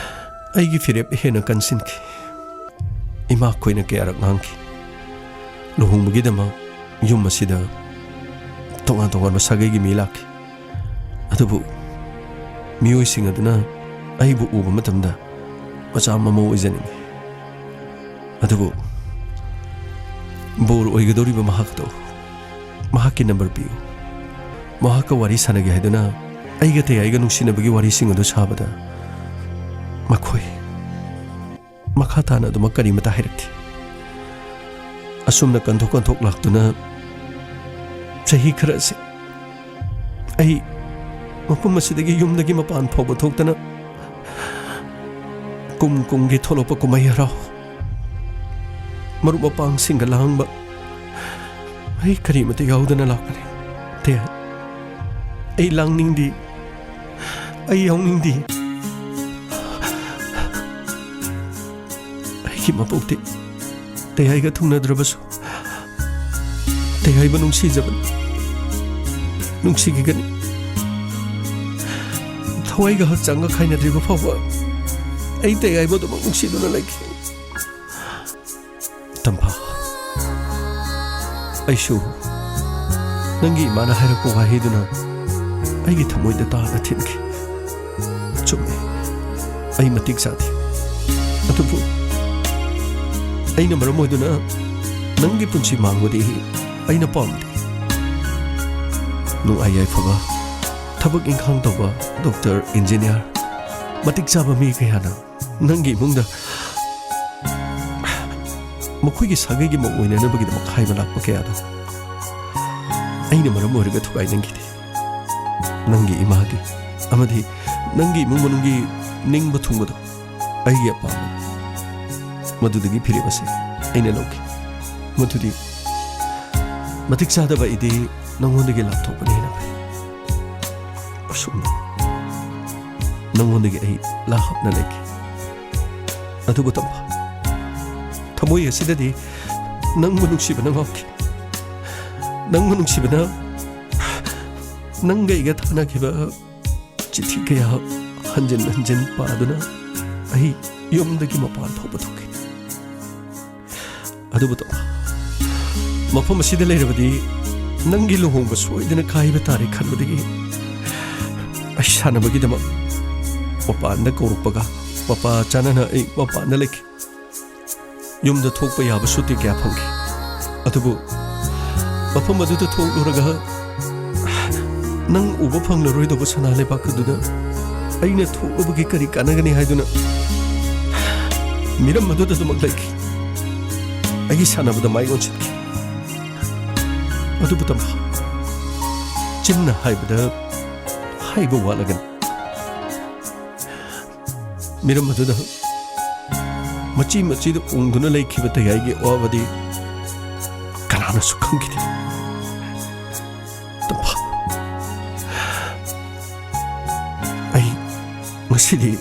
ꯑꯩꯒꯤ ꯐꯤꯔꯦꯞ ꯍꯦꯟꯅ ꯀꯟꯁꯤꯟꯈꯤ꯫ ꯏꯃꯥꯈꯣꯏꯅ ꯀꯌꯥꯔꯛ ꯉꯥꯡꯈꯤ, ꯂꯨꯍꯣꯡꯕꯒꯤꯗꯃꯛ ꯌꯨꯝ ꯑꯁꯤꯗ ꯇꯣꯉꯥꯟ ꯇꯣꯉꯥꯟꯕ ꯁꯥꯒꯩꯒꯤ ꯃꯤ ꯂꯥꯛꯈꯤ꯫ ꯑꯗꯨꯕꯨ ꯃꯤꯑꯣꯏꯁꯤꯡ ꯑꯗꯨꯅ ꯑꯩꯕꯨ ꯎꯕ ꯃꯇꯝꯗ ꯃꯆꯥ ꯃꯃꯧ ꯑꯣꯏꯖꯅꯤꯡꯏ꯫ ꯑꯗꯨꯕꯨ ꯕꯣꯔ ꯑꯣꯏꯒꯗꯧꯔꯤꯕ ꯃꯍꯥꯛ ꯑꯗꯣ, ꯃꯍꯥꯛꯀꯤ ꯅꯝꯕꯔ ꯄꯤꯌꯨ꯫ ꯃꯍꯥꯛꯀ ꯋꯥꯔꯤ ꯁꯥꯟꯅꯒꯦ ꯍꯥꯏꯗꯨꯅ ꯑꯩꯒ ꯇꯌꯥꯏꯒ ꯅꯨꯡꯁꯤꯅꯕꯒꯤ ꯋꯥꯔꯤꯁꯤꯡ ꯑꯗꯨ ꯁꯥꯕꯗ ꯃꯈꯣꯏ ꯃꯈꯥ ꯇꯥꯅ ꯑꯗꯨꯃꯛ ꯀꯔꯤꯃꯇ ꯍꯥꯏꯔꯛꯇꯦ꯫ ꯑꯁꯨꯝꯅ ꯀꯟꯊꯣꯛ ꯀꯟꯊꯣꯛ ꯂꯥꯛꯇꯨꯅ ꯆꯍꯤ ꯈꯔꯁꯦ ꯑꯩ ꯃꯐꯝ ꯑꯁꯤꯗꯒꯤ, ꯌꯨꯝꯗꯒꯤ ꯃꯄꯥꯟ ꯐꯥꯎꯕ ꯊꯣꯛꯇꯅ, ꯀꯨꯝ ꯀꯨꯝꯒꯤ ꯊꯣꯛꯂꯛꯄ ꯀꯨꯝꯍꯩ ꯍꯔꯥꯎ, ꯃꯔꯨꯞ ꯃꯄꯥꯡꯁꯤꯡꯒ ꯂꯥꯡꯕ, ꯑꯩ ꯀꯔꯤꯃꯇ ꯌꯥꯎꯗꯅ ꯂꯥꯛꯄꯅꯤ꯫ ꯇꯌꯥꯏ, ꯑꯩ ꯂꯥꯡꯅꯤꯡꯗꯦ, ꯑꯩ ꯌꯥꯎꯅꯤꯡꯗꯦ꯫ ꯑꯩꯒꯤ ꯃꯄꯣꯛꯇꯤ ꯇꯌꯥꯏꯒ ꯊꯨꯡꯅꯗ꯭ꯔꯕꯁꯨ, ꯇꯌꯥꯏꯕꯨ ꯅꯨꯡꯁꯤꯖꯕꯅꯤ, ꯅꯨꯡꯁꯤꯈꯤꯒꯅꯤ꯫ ꯊꯋꯥꯏꯒ ꯍꯛꯆꯥꯡꯒ ꯈꯥꯏꯅꯗ꯭ꯔꯤꯕ ꯐꯥꯎꯕ ꯑꯩ ꯇꯌꯥꯏꯕꯨ ꯑꯗꯨꯃꯛ ꯅꯨꯡꯁꯤꯗꯨꯅ ꯂꯩꯈꯤ꯫ ꯇꯝꯐꯥ, ꯑꯩꯁꯨ ꯅꯪꯒꯤ ꯏꯃꯥꯅ ꯍꯥꯏꯔꯛꯄ ꯋꯥꯍꯩꯗꯨꯅ ꯑꯩꯒꯤ ꯊꯃꯣꯏꯗ ꯇꯥꯅ ꯊꯤꯟꯈꯤ꯫ ꯆꯨꯝꯃꯦ, ꯑꯩ ꯃꯇꯤꯛ ꯆꯥꯗꯦ꯫ ꯑꯗꯨꯕꯨ ꯑꯩꯅ ꯃꯔꯝ ꯑꯣꯏꯗꯨꯅ ꯅꯪꯒꯤ ꯄꯨꯟꯁꯤ ꯃꯥꯡꯕꯗꯤ ꯑꯩꯅ ꯄꯥꯝꯗꯦ꯫ ꯅꯨꯡꯉꯥꯏ ꯌꯥꯏꯐꯕ, ꯊꯕꯛ ꯏꯪꯈꯥꯡ ꯇꯧꯕ, ꯗꯣꯛꯇꯔ, ꯏꯟꯖꯤꯅꯤꯌꯥꯔ, ꯃꯇꯤꯛ ꯆꯥꯕ ꯃꯤ ꯀꯌꯥꯅ ꯅꯪꯒꯤ ꯏꯃꯨꯡꯗ ꯃꯈꯣꯏꯒꯤ ꯁꯥꯒꯩꯒꯤ ꯃꯧ ꯑꯣꯏꯅꯅꯕꯒꯤꯗꯃꯛ ꯍꯥꯏꯕ ꯂꯥꯛꯄ ꯀꯌꯥꯗꯣ ꯑꯩꯅ ꯃꯔꯝ ꯑꯣꯏꯔꯒ ꯊꯨꯒꯥꯏꯅꯤꯡꯈꯤꯗꯦ꯫ ꯅꯪꯒꯤ ꯏꯃꯥꯒꯤ ꯑꯃꯗꯤ ꯅꯪꯒꯤ ꯏꯃꯨꯡ ꯃꯅꯨꯡꯒꯤ ꯅꯤꯡꯕ ꯊꯨꯡꯕꯗꯣ ꯑꯩꯒꯤ ꯑꯄꯥꯝꯕꯅꯤ꯫ ꯃꯗꯨꯗꯒꯤ ꯐꯤꯔꯦꯞ ꯑꯁꯤ ꯑꯩꯅ ꯂꯧꯈꯤ꯫ ꯃꯗꯨꯗꯤ ꯃꯇꯤꯛ ꯆꯥꯗꯕ ꯑꯩꯗꯤ ꯅꯪꯉꯣꯟꯗꯒꯤ ꯂꯥꯞꯊꯣꯛꯄꯅ ꯍꯦꯟꯅ ꯐꯩ꯫ ꯑꯁꯨꯝꯅ ꯅꯪꯉꯣꯟꯗꯒꯤ ꯑꯩ ꯂꯥꯞꯅ ꯂꯩꯈꯤ꯫ ꯑꯗꯨꯕꯨ ꯇꯝꯐꯥ, ꯊꯃꯣꯏ ꯑꯁꯤꯗꯗꯤ ꯅꯪꯕꯨ ꯅꯨꯡꯁꯤꯕꯅ ꯉꯥꯎꯈꯤ꯫ ꯅꯪꯕꯨ ꯅꯨꯡꯁꯤꯕꯅ ꯅꯪꯒ ꯑꯩꯒ ꯊꯥꯅꯈꯤꯕ ꯆꯤꯊꯤ ꯀꯌꯥ ꯍꯟꯖꯤꯟ ꯍꯟꯖꯤꯟ ꯄꯥꯗꯨꯅ ꯑꯩ ꯌꯨꯝꯗꯒꯤ ꯃꯄꯥꯟ ꯐꯥꯎꯕ ꯊꯣꯛꯈꯤ꯫ ꯑꯗꯨꯕꯨ ꯇꯝꯐꯥ, ꯃꯐꯝ ꯑꯁꯤꯗ ꯂꯩꯔꯕꯗꯤ ꯅꯪꯒꯤ ꯂꯨꯍꯣꯡꯕ ꯁꯣꯏꯗꯅ ꯀꯥꯏꯕ ꯇꯥꯔꯦ ꯈꯟꯕꯗꯒꯤ ꯑꯩ ꯁꯥꯟꯅꯕꯒꯤꯗꯃꯛ ꯃꯄꯥꯟꯗ ꯀꯧꯔꯛꯄꯒ ꯃꯄꯥ ꯆꯥꯅꯅ ꯑꯩ ꯃꯄꯥꯟꯗ ꯂꯩꯈꯤ꯫ ꯌꯨꯝꯗ ꯊꯣꯛꯄ ꯌꯥꯕ ꯁꯨꯇꯤ ꯀꯌꯥ ꯐꯪꯈꯤ꯫ ꯑꯗꯨꯕꯨ ꯃꯐꯝ ꯑꯗꯨꯗ ꯊꯣꯛꯂꯨꯔꯒ ꯅꯪ ꯎꯕ ꯐꯪꯂꯔꯣꯏꯗꯧꯕ ꯁꯅꯥ ꯂꯩꯕꯥꯛ ꯑꯗꯨꯗ ꯑꯩꯅ ꯊꯣꯛꯂꯨꯕꯒꯤ ꯀꯔꯤ ꯀꯥꯟꯅꯒꯅꯤ ꯍꯥꯏꯗꯨꯅ ꯃꯤꯔꯝ ꯑꯗꯨꯗ ꯑꯗꯨꯃꯛ ꯂꯩꯈꯤ꯫ ꯑꯩꯒꯤ ꯁꯥꯟꯅꯕꯗ ꯃꯥꯏ ꯑꯣꯟꯁꯤꯟꯈꯤ꯫ ꯑꯗꯨꯕꯨ ꯇꯝꯐꯥ, ꯆꯤꯟꯅ ꯍꯥꯏꯕꯗ ꯍꯥꯏꯕ ꯋꯥꯠꯂꯒꯅꯤ꯫ ꯃꯤꯔꯝ ꯑꯗꯨꯗ ꯃꯆꯤ ꯃꯆꯤꯗ ꯎꯪꯗꯨꯅ ꯂꯩꯈꯤꯕ ꯇꯌꯥꯏꯒꯤ ꯑꯋꯥꯕꯗꯤ ꯀꯅꯥꯅꯁꯨ ꯈꯪꯈꯤꯗꯦ꯫ ꯇꯝꯐꯥ, ꯑꯩ ꯉꯁꯤꯗꯤ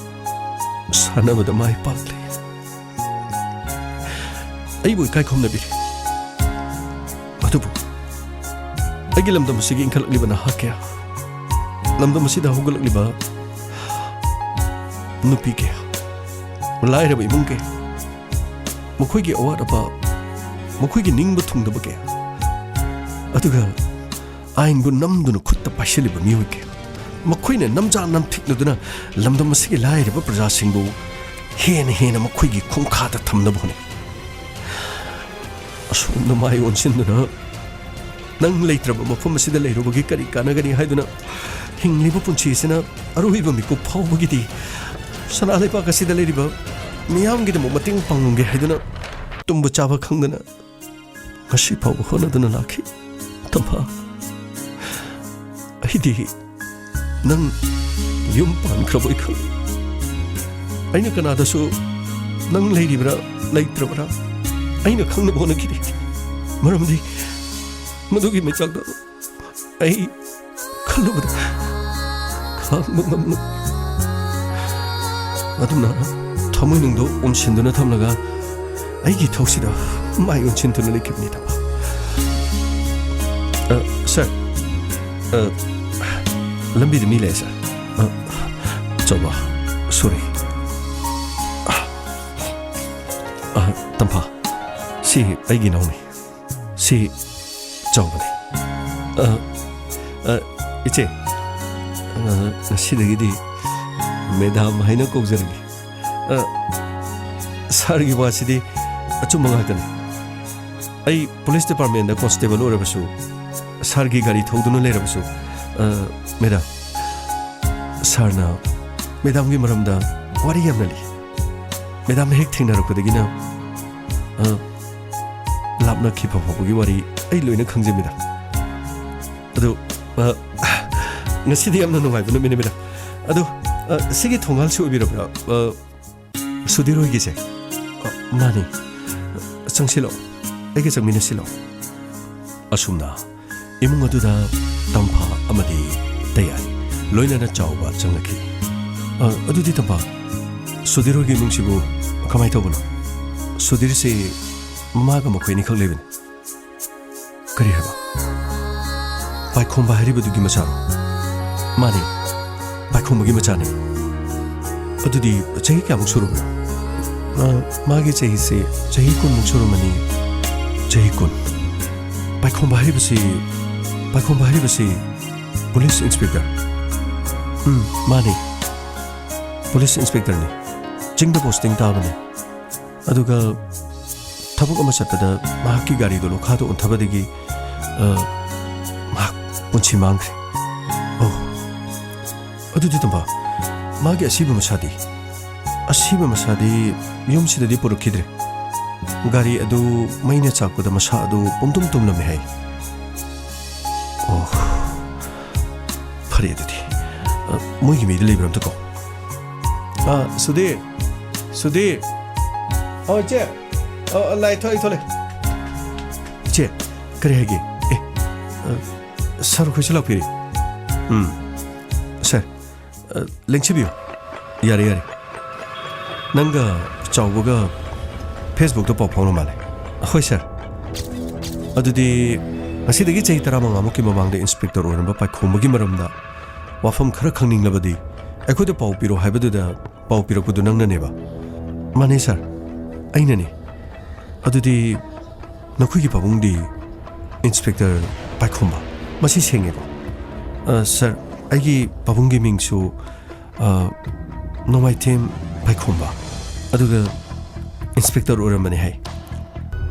ꯁꯥꯟꯅꯕꯗ ꯃꯥꯏ ꯄꯥꯛꯂꯦ꯫ ꯑꯩꯕꯨ ꯏꯀꯥꯏ ꯈꯨꯝꯅꯕꯤꯔꯦ꯫ ꯑꯗꯨꯕꯨ ꯑꯩꯒꯤ ꯂꯝꯗꯝ ꯑꯁꯤꯒꯤ ꯏꯟꯈꯠꯂꯛꯂꯤꯕ ꯅꯍꯥ ꯀꯌꯥ, ꯂꯝꯗꯝ ꯑꯁꯤꯗ ꯍꯧꯒꯠꯂꯛꯂꯤꯕ ꯅꯨꯄꯤ ꯀꯌꯥ, ꯂꯥꯏꯔꯕ ꯏꯃꯨꯡ ꯀꯌꯥ, ꯃꯈꯣꯏꯒꯤ ꯑꯋꯥꯠ ꯑꯄꯥ, ꯃꯈꯣꯏꯒꯤ ꯅꯤꯡꯕ ꯊꯨꯡꯗꯕ ꯀꯌꯥ, ꯑꯗꯨꯒ ꯑꯥꯏꯟꯕꯨ ꯅꯝꯗꯨꯅ ꯈꯨꯠꯇ ꯄꯥꯏꯁꯤꯜꯂꯤꯕ ꯃꯤꯑꯣꯏ ꯀꯌꯥ, ꯃꯈꯣꯏꯅ ꯅꯝꯖꯥ ꯅꯝꯊꯤꯛꯅꯗꯨꯅ ꯂꯝꯗꯝ ꯑꯁꯤꯒꯤ ꯂꯥꯏꯔꯕ ꯄ꯭ꯔꯖꯥꯁꯤꯡꯕꯨ ꯍꯦꯟꯅ ꯍꯦꯟꯅ ꯃꯈꯣꯏꯒꯤ ꯈꯣꯡꯈꯥꯗ ꯊꯝꯅꯕ ꯍꯣꯠꯅꯩ꯫ ꯑꯁꯣꯝꯗ ꯃꯥꯏ ꯑꯣꯟꯁꯤꯟꯗꯨꯅ ꯅꯪ ꯂꯩꯇ꯭ꯔꯕ ꯃꯐꯝ ꯑꯁꯤꯗ ꯂꯩꯔꯨꯕꯒꯤ ꯀꯔꯤ ꯀꯥꯟꯅꯒꯅꯤ ꯍꯥꯏꯗꯨꯅ ꯍꯤꯡꯂꯤꯕ ꯄꯨꯟꯁꯤ ꯑꯁꯤꯅ ꯑꯔꯣꯏꯕ ꯃꯤꯀꯨꯞ ꯐꯥꯎꯕꯒꯤꯗꯤ ꯁꯅꯥ ꯂꯩꯕꯥꯛ ꯑꯁꯤꯗ ꯂꯩꯔꯤꯕ ꯃꯤꯌꯥꯝꯒꯤꯗꯃꯛ ꯃꯇꯦꯡ ꯄꯥꯡꯉꯝꯒꯦ ꯍꯥꯏꯗꯨꯅ ꯇꯨꯝꯕ ꯆꯥꯕ ꯈꯪꯗꯅ ꯉꯁꯤ ꯐꯥꯎꯕ ꯍꯣꯠꯅꯗꯨꯅ ꯂꯥꯛꯈꯤ꯫ ꯇꯝꯐꯥ, ꯑꯩꯗꯤ ꯅꯪ ꯌꯨꯝ ꯄꯥꯟꯈ꯭ꯔꯕꯣꯏ ꯈꯪꯏ꯫ ꯑꯩꯅ ꯀꯅꯥꯗꯁꯨ ꯅꯪ ꯂꯩꯔꯤꯕ꯭ꯔꯥ ꯂꯩꯇ꯭ꯔꯕ꯭ꯔꯥ ꯑꯩꯅ ꯈꯪꯅꯕ ꯍꯣꯠꯅꯈꯤꯗꯦ꯫ ꯃꯔꯝꯗꯤ ꯃꯗꯨꯒꯤ ꯃꯩꯆꯥꯛꯇ ꯑꯩ ꯈꯜꯂꯨꯕꯗ ꯈꯥꯡꯕ ꯉꯝꯂꯣꯏ꯫ ꯑꯗꯨꯅ ꯊꯃꯣꯏꯅꯨꯡꯗꯣ ꯎꯝꯁꯤꯟꯗꯨꯅ ꯊꯝꯂꯒ ꯑꯩꯒꯤ ꯏꯊꯧꯁꯤꯗ ꯃꯥꯏ ꯑꯣꯟꯁꯤꯟꯗꯨꯅ ꯂꯩꯈꯤꯕꯅꯤ, ꯇꯝꯐꯥ꯫ ꯑ, ꯁꯥꯔ, ꯑ, ꯂꯝꯕꯤꯗ ꯃꯤ ꯂꯩ, ꯁꯥꯔ꯫ ꯑ, ꯆꯥꯎꯕ, ꯁꯣꯔꯤ꯫ ꯑ, ꯇꯝꯐꯥ, ꯁꯤ ꯑꯩꯒꯤ ꯏꯅꯥꯎꯅꯤ꯫ ꯁꯤ ꯆꯥꯎꯕꯅꯤ꯫ ꯑ, ꯑ, ꯏꯆꯦ, ꯑ, ꯉꯁꯤꯗꯒꯤꯗꯤ ꯃꯦꯗꯥꯝ ꯍꯥꯏꯅ ꯀꯧꯖꯔꯒꯦ꯫ ꯑ, ꯁꯥꯔꯒꯤ ꯋꯥꯁꯤꯗꯤ ꯑꯆꯨꯝꯕ ꯉꯥꯛꯇꯅꯤ꯫ ꯑꯩ ꯄꯨꯂꯤꯁ ꯗꯤꯄꯥꯔꯠꯃꯦꯟꯗ ꯀꯣꯟꯁꯇꯦꯕꯜ ꯑꯣꯏꯔꯕꯁꯨ, ꯁꯥꯔꯒꯤ ꯒꯥꯔꯤ ꯊꯧꯗꯨꯅ ꯂꯩꯔꯕꯁꯨ, ꯑ, ꯃꯦꯗꯥꯝ, ꯁꯥꯔꯅ ꯃꯦꯗꯥꯝꯒꯤ ꯃꯔꯝꯗ ꯋꯥꯔꯤ ꯌꯥꯝꯅ ꯂꯤ꯫ ꯃꯦꯗꯥꯝꯅ ꯍꯦꯛ ꯊꯦꯡꯅꯔꯛꯄꯗꯒꯤꯅ, ꯑ, ꯂꯥꯞꯅꯈꯤꯕ ꯐꯥꯎꯕꯒꯤ ꯋꯥꯔꯤ ꯑꯩ ꯂꯣꯏꯅ ꯈꯪꯖꯩ, ꯃꯦꯗꯥꯝ꯫ ꯑꯗꯨ, ꯑ, ꯉꯁꯤꯗꯤ ꯌꯥꯝꯅ ꯅꯨꯡꯉꯥꯏꯕ ꯅꯨꯃꯤꯠꯅꯤ, ꯃꯦꯗꯥꯝ꯫ ꯑꯗꯨ, ꯑ, ꯁꯤꯒꯤ ꯊꯣꯡꯒꯥꯜꯁꯤ ꯑꯣꯏꯕꯤꯔꯕ꯭ꯔꯥ? ꯑ, ꯁꯨꯙꯤꯔ ꯍꯣꯏꯒꯤꯁꯦ? ꯑ, ꯃꯥꯅꯤ꯫ ꯆꯪꯁꯤꯜꯂꯛꯑꯣ꯫ ꯑꯩꯒ ꯆꯪꯃꯤꯟꯅꯁꯤꯜꯂꯛꯑꯣ꯫ ꯑꯁꯨꯝꯅ ꯏꯃꯨꯡ ꯑꯗꯨꯗ ꯇꯝꯐꯥ ꯑꯃꯗꯤ ꯇꯌꯥꯏ, ꯂꯣꯏꯅꯅ ꯆꯥꯎꯕ ꯆꯪꯂꯛꯈꯤ꯫ ꯑ, ꯑꯗꯨꯗꯤ ꯇꯝꯐꯥ, ꯁꯨꯙꯤꯔ ꯍꯣꯏꯒꯤ ꯏꯃꯨꯡꯁꯤꯕꯨ ꯀꯃꯥꯏ ꯇꯧꯕꯅꯣ? ꯁꯨꯙꯤꯔꯁꯤ ꯃꯃꯥꯒ ꯃꯈꯣꯏ ꯑꯅꯤꯈꯛ ꯂꯩꯕꯅꯤ꯫ ꯀꯔꯤ ꯍꯥꯏꯕ? ꯄꯥꯏꯈꯣꯝꯕ ꯍꯥꯏꯔꯤꯕꯗꯨꯒꯤ ꯃꯆꯥꯔꯣ? ꯃꯥꯅꯤ, ꯄꯥꯏꯈꯣꯝꯕꯒꯤ ꯃꯆꯥꯅꯤ꯫ ꯑꯗꯨꯗꯤ ꯆꯍꯤ ꯀꯌꯥꯃꯨꯛ ꯁꯨꯔꯕꯅꯣ? ꯑ, ꯃꯥꯒꯤ ꯆꯍꯤꯁꯦ ꯆꯍꯤ ꯀꯨꯟꯃꯨꯛ ꯁꯨꯔꯝꯃꯅꯤ꯫ ꯆꯍꯤ ꯀꯨꯟ꯫ ꯄꯥꯏꯈꯣꯝꯕ ꯍꯥꯏꯔꯤꯕꯁꯤ, ꯄꯥꯏꯈꯣꯝꯕ ꯍꯥꯏꯔꯤꯕꯁꯤ ꯄꯨꯂꯤꯁ ꯏꯟꯁꯄꯦꯛꯇꯔ? ꯎꯝ, ꯃꯥꯅꯤ꯫ ꯄꯨꯂꯤꯁ ꯏꯟꯁꯄꯦꯛꯇꯔꯅꯤ꯫ ꯆꯤꯡꯗ ꯄꯣꯁꯇꯤꯡ ꯇꯥꯕꯅꯤ꯫ ꯑꯗꯨꯒ ꯊꯕꯛ ꯑꯃ ꯆꯠꯄꯗ ꯃꯍꯥꯛꯀꯤ ꯒꯥꯔꯤꯗꯨ ꯂꯣꯈꯥꯗ ꯑꯣꯟꯊꯕꯗꯒꯤ, ꯑ, ꯃꯍꯥꯛ ꯄꯨꯟꯁꯤ ꯃꯥꯡꯈ꯭ꯔꯦ꯫ ꯑꯣ, ꯑꯗꯨꯗꯤ ꯇꯝꯐꯥ, ꯃꯥꯒꯤ ꯑꯁꯤꯕ ꯃꯁꯥꯗꯤ? ꯑꯁꯤꯕ ꯃꯁꯥꯗꯤ ꯌꯨꯝꯁꯤꯗꯗꯤ ꯄꯨꯔꯛꯈꯤꯗ꯭ꯔꯦ꯫ ꯒꯥꯔꯤ ꯑꯗꯨ ꯃꯩꯅ ꯆꯥꯛꯄꯗ ꯃꯁꯥ ꯑꯗꯨ ꯄꯨꯝꯇꯨꯝ ꯇꯨꯝꯂꯝꯃꯦ ꯍꯥꯏ꯫ ꯑꯣ, ꯐꯔꯦ ꯑꯗꯨꯗꯤ꯫ ꯑ, ꯃꯣꯏꯒꯤ ꯃꯤꯗ ꯂꯩꯕ꯭ꯔꯥ ꯑꯝꯇ ꯀꯣ꯫ ꯑ, ꯁꯨꯙꯤꯔ, ꯁꯨꯙꯤꯔ꯫ ꯑꯣ, ꯏꯆꯦ꯫ ꯑ, ꯑ, ꯂꯥꯛꯑꯦ, ꯊꯣꯛꯂꯛꯑꯦ, ꯊꯣꯛꯂꯛꯑꯦ꯫ ꯏꯆꯦ, ꯀꯔꯤ ꯍꯥꯏꯒꯦ? ꯑꯦ, ꯑ, ꯁꯥꯔ, ꯑꯩꯈꯣꯏꯁꯨ ꯂꯥꯛꯄꯤꯔꯦ꯫ ꯎꯝ, ꯁꯥꯔ, ꯑ, ꯂꯦꯡꯁꯤꯟꯕꯤꯌꯨ꯫ ꯌꯥꯔꯦ, ꯌꯥꯔꯦ꯫ ꯅꯪꯒ ꯆꯥꯎꯕꯒ ꯐꯦꯁꯕꯨꯛꯇ ꯄꯥꯎ ꯐꯥꯎꯅ ꯃꯥꯜꯂꯦ꯫ ꯍꯣꯏ, ꯁꯥꯔ꯫ ꯑꯗꯨꯗꯤ ꯉꯁꯤꯗꯒꯤ ꯆꯍꯤ ꯇꯔꯥꯃꯉꯥꯃꯨꯛꯀꯤ ꯃꯃꯥꯡꯗ ꯏꯟꯁꯄꯦꯛꯇꯔ ꯑꯣꯏꯔꯝꯕ ꯄꯥꯏꯈꯣꯝꯕꯒꯤ ꯃꯔꯝꯗ ꯋꯥꯐꯝ ꯈꯔ ꯈꯪꯅꯤꯡꯂꯕꯗꯤ ꯑꯩꯈꯣꯏꯗ ꯄꯥꯎ ꯄꯤꯔꯣ ꯍꯥꯏꯕꯗꯨꯗ ꯄꯥꯎ ꯄꯤꯔꯛꯄꯗꯨ ꯅꯪꯅꯅꯦꯕ? ꯃꯥꯅꯦ, ꯁꯥꯔ, ꯑꯩꯅꯅꯦ꯫ ꯑꯗꯨꯗꯤ ꯅꯈꯣꯏꯒꯤ ꯄꯥꯕꯨꯡꯗꯤ ꯏꯟꯁꯄꯦꯛꯇꯔ ꯄꯥꯏꯈꯣꯝꯕ? ꯃꯁꯤ ꯁꯦꯡꯉꯦꯀꯣ? ꯑ, ꯁꯥꯔ, ꯑꯩꯒꯤ ꯄꯥꯕꯨꯡꯒꯤ ꯃꯤꯡꯁꯨ, ꯑ, ꯅꯣꯡꯃꯥꯏꯊꯦꯝ ꯄꯥꯏꯈꯣꯝꯕ, ꯑꯗꯨꯒ ꯏꯟꯁꯄꯦꯛꯇꯔ ꯑꯣꯏꯔꯝꯕꯅꯦ ꯍꯥꯏ꯫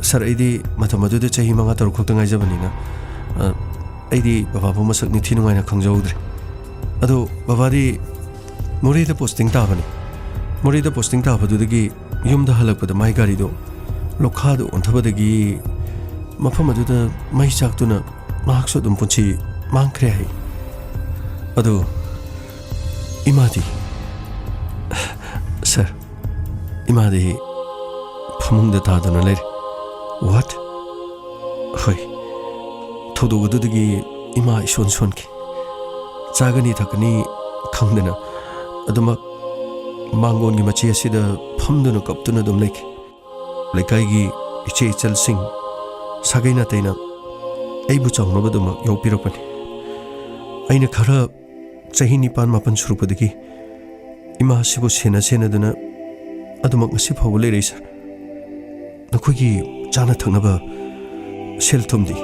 ꯁꯥꯔ, ꯑꯩꯗꯤ ꯃꯇꯝ ꯑꯗꯨꯗ ꯆꯍꯤ ꯃꯉꯥ ꯇꯔꯨꯛ ꯈꯛꯇ ꯉꯥꯏꯖꯕꯅꯤꯅ, ꯑ, ꯑꯩꯗꯤ ꯕꯕꯥꯕꯨ ꯃꯁꯛ ꯅꯤꯡꯊꯤ ꯅꯨꯡꯉꯥꯏꯅ ꯈꯪꯖꯍꯧꯗ꯭ꯔꯦ꯫ ꯑꯗꯣ ꯕꯕꯥꯗꯤ ꯃꯣꯔꯦꯗ ꯄꯣꯁꯇꯤꯡ ꯇꯥꯕꯅꯤ꯫ ꯃꯣꯔꯦꯗ ꯄꯣꯁꯇꯤꯡ ꯇꯥꯕꯗꯨꯗꯒꯤ ꯌꯨꯝꯗ ꯍꯜꯂꯛꯄꯗ ꯃꯥꯏ ꯒꯥꯔꯤꯗꯣ ꯂꯣꯛꯈꯥꯗ ꯑꯣꯟꯊꯕꯗꯒꯤ ꯃꯐꯝ ꯑꯗꯨꯗ ꯃꯩ ꯆꯥꯛꯇꯨꯅ ꯃꯍꯥꯛꯁꯨ ꯑꯗꯨꯝ ꯄꯨꯟꯁꯤ ꯃꯥꯡꯈ꯭ꯔꯦ ꯍꯥꯏ꯫ ꯑꯗꯨ ꯏꯃꯥꯗꯤ? ꯁꯥꯔ, ꯏꯃꯥꯗꯤ ꯐꯃꯨꯡꯗ ꯇꯥꯗꯨꯅ ꯂꯩꯔꯦ꯫ What? ꯍꯣꯏ, ꯊꯧꯗꯣꯛ ꯑꯗꯨꯗꯒꯤ ꯏꯃꯥ ꯏꯁꯣꯟ ꯁꯣꯟꯈꯤ꯫ ꯆꯥꯒꯅꯤ ꯊꯛꯀꯅꯤ ꯈꯪꯗꯅ ꯑꯗꯨꯃꯛ ꯃꯥꯡꯒꯣꯟꯒꯤ ꯃꯆꯤ ꯑꯁꯤꯗ ꯐꯝꯗꯨꯅ ꯀꯞꯇꯨꯅ ꯑꯗꯨꯝ ꯂꯩꯈꯤ꯫ ꯂꯩꯀꯥꯏꯒꯤ ꯏꯆꯦ ꯏꯆꯜꯁꯤꯡ, ꯁꯥꯒꯩ ꯅꯥꯇꯩꯅ ꯑꯩꯕꯨ ꯆꯥꯎꯅꯕꯗꯃꯛ ꯌꯣꯛꯄꯤꯔꯛꯄꯅꯤ꯫ ꯑꯩꯅ ꯈꯔ ꯆꯍꯤ ꯅꯤꯄꯥꯟ ꯃꯥꯄꯟ ꯁꯨꯔꯛꯄꯗꯒꯤ ꯏꯃꯥꯁꯤꯕꯨ ꯁꯦꯟꯅ ꯁꯦꯟꯅꯗꯨꯅ ꯑꯗꯨꯃꯛ ꯉꯁꯤ ꯐꯥꯎꯕ ꯂꯩꯔꯛꯏ, ꯁꯥꯔ꯫ ꯅꯈꯣꯏꯒꯤ ꯆꯥꯅ ꯊꯛꯅꯕ ꯁꯦꯜ ꯊꯨꯝꯗꯤ?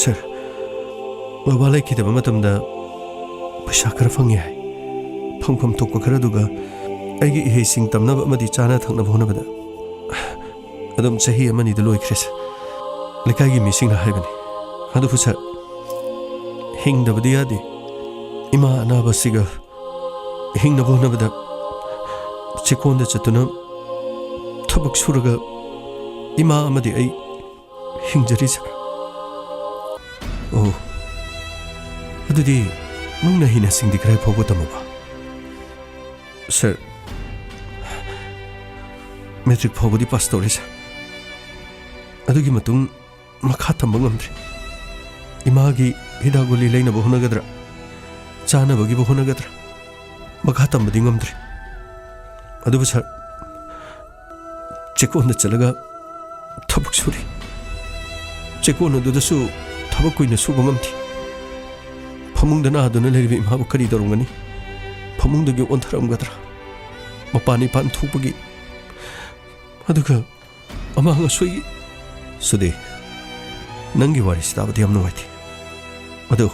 ꯁꯥꯔ, ꯕꯕꯥ ꯂꯩꯈꯤꯗꯕ ꯃꯇꯝꯗ ꯄꯩꯁꯥ ꯈꯔ ꯐꯪꯉꯦ ꯍꯥꯏ꯫ ꯐꯪꯐꯝ ꯊꯣꯛꯄ ꯈꯔꯗꯨꯒ ꯑꯩꯒꯤ ꯏꯍꯩꯁꯤꯡ ꯇꯝꯅꯕ ꯑꯃꯗꯤ ꯆꯥꯅ ꯊꯛꯅꯕ ꯍꯣꯠꯅꯕꯗ ꯑꯗꯨꯝ ꯆꯍꯤ ꯑꯃꯅꯤꯗ ꯂꯣꯏꯈ꯭ꯔꯦ, ꯁꯥꯔ꯫ ꯂꯩꯀꯥꯏꯒꯤ ꯃꯤꯁꯤꯡꯅ ꯍꯥꯏꯕꯅꯤ꯫ ꯑꯗꯨꯕꯨ, ꯁꯥꯔ, ꯍꯤꯡꯗꯕꯗꯤ ꯌꯥꯗꯦ꯫ ꯏꯃꯥ ꯑꯅꯥꯕꯁꯤꯒ ꯍꯤꯡꯅꯕ ꯍꯣꯠꯅꯕꯗ ꯆꯦꯛꯀꯣꯟꯗ ꯆꯠꯇꯨꯅ ꯊꯕꯛ ꯁꯨꯔꯒ ꯏꯃꯥ ꯑꯃꯗꯤ ꯑꯩ ꯍꯤꯡꯖꯔꯤ, ꯁꯥꯔ꯫ ꯑꯣ, ꯑꯗꯨꯗꯤ ꯅꯪꯅ ꯍꯩꯅ ꯁꯤꯡꯗꯤ ꯀꯗꯥꯏ ꯐꯥꯎꯕ ꯇꯝꯃꯕ? ꯁꯥꯔ, ꯃꯦꯇ꯭ꯔꯤꯛ ꯐꯥꯎꯕꯗꯤ ꯄꯥꯁ ꯇꯧꯔꯦ, ꯁꯥꯔ꯫ ꯑꯗꯨꯒꯤ ꯃꯇꯨꯡ ꯃꯈꯥ ꯇꯝꯕ ꯉꯝꯗ꯭ꯔꯦ꯫ ꯏꯃꯥꯒꯤ ꯍꯤꯗꯥꯛ ꯒꯨꯂꯤ ꯂꯩꯅꯕ ꯍꯣꯠꯅꯒꯗ꯭ꯔꯥ, ꯆꯥꯅꯕꯒꯤꯕꯨ ꯍꯣꯠꯅꯒꯗ꯭ꯔꯥ, ꯃꯈꯥ ꯇꯝꯕꯗꯤ ꯉꯝꯗ꯭ꯔꯦ꯫ ꯑꯗꯨꯕꯨ ꯁꯥꯔ, ꯆꯦꯛꯀꯣꯟꯗ ꯆꯠꯂꯒ ꯊꯕꯛ ꯁꯨꯔꯤ꯫ ꯆꯦꯛꯀꯣꯟ ꯑꯗꯨꯗꯁꯨ ꯊꯕꯛ ꯀꯨꯏꯅ ꯁꯨꯕ ꯉꯝꯗꯦ꯫ ꯐꯃꯨꯡꯗ ꯅꯥꯗꯨꯅ ꯂꯩꯔꯤꯕ ꯏꯃꯥꯕꯨ ꯀꯔꯤ ꯇꯧꯔꯝꯒꯅꯤ? ꯐꯃꯨꯡꯗꯒꯤ ꯑꯣꯟꯊꯔꯝꯒꯗ꯭ꯔꯥ? ꯃꯄꯥꯟ ꯏꯄꯥꯟ ꯊꯣꯛꯄꯒꯤ, ꯑꯗꯨꯒ ꯑꯃꯥꯡ ꯑꯁꯣꯏꯒꯤ꯫ ꯁꯨꯗꯤ, ꯅꯪꯒꯤ ꯋꯥꯔꯤꯁꯤ ꯇꯥꯕꯗ ꯌꯥꯝ ꯅꯨꯡꯉꯥꯏꯇꯦ꯫ ꯑꯗꯨ,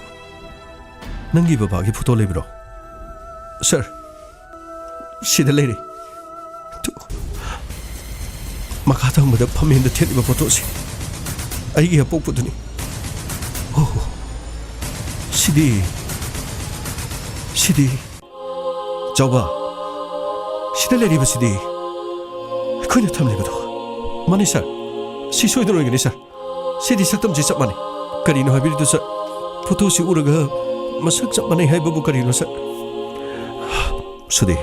ꯅꯪꯒꯤ ꯕꯕꯥꯒꯤ ꯐꯣꯇꯣ ꯂꯩꯕ꯭ꯔꯣ? ꯁꯥꯔ, ꯁꯤꯗ ꯂꯩꯔꯦ꯫ ꯇꯨ, ꯃꯈꯥ ꯊꯪꯕꯗ ꯐꯝꯃꯦꯟꯗ ꯊꯦꯠꯂꯤꯕ ꯐꯣꯇꯣꯁꯤ ꯑꯩꯒꯤ ꯑꯄꯣꯛꯄꯗꯨꯅꯤ꯫ ꯑꯣ, ꯁꯤꯗꯤ, ꯁꯤꯗꯤ꯫ ꯆꯥꯎꯕ, ꯁꯤꯗ ꯂꯩꯔꯤꯕꯁꯤꯗꯤ ꯑꯩꯈꯣꯏꯅ ꯊꯝꯂꯤꯕꯗꯣ꯫ ꯃꯥꯅꯤ ꯁꯥꯔ, ꯁꯤ ꯁꯣꯏꯗꯅ ꯑꯣꯏꯒꯅꯤ ꯁꯥꯔ꯫ ꯁꯤꯗꯤ ꯁꯛꯇꯝꯁꯤ ꯆꯞ ꯃꯥꯟꯅꯩ꯫ ꯀꯔꯤꯅꯣ ꯍꯥꯏꯕꯤꯔꯤꯗꯨ ꯁꯥꯔ? ꯐꯣꯇꯣꯁꯤ ꯎꯔꯒ ꯃꯁꯛ ꯆꯞ ꯃꯥꯟꯅꯩ ꯍꯥꯏꯕꯕꯨ ꯀꯔꯤꯅꯣ ꯁꯥꯔ? ꯁꯨꯗꯤ,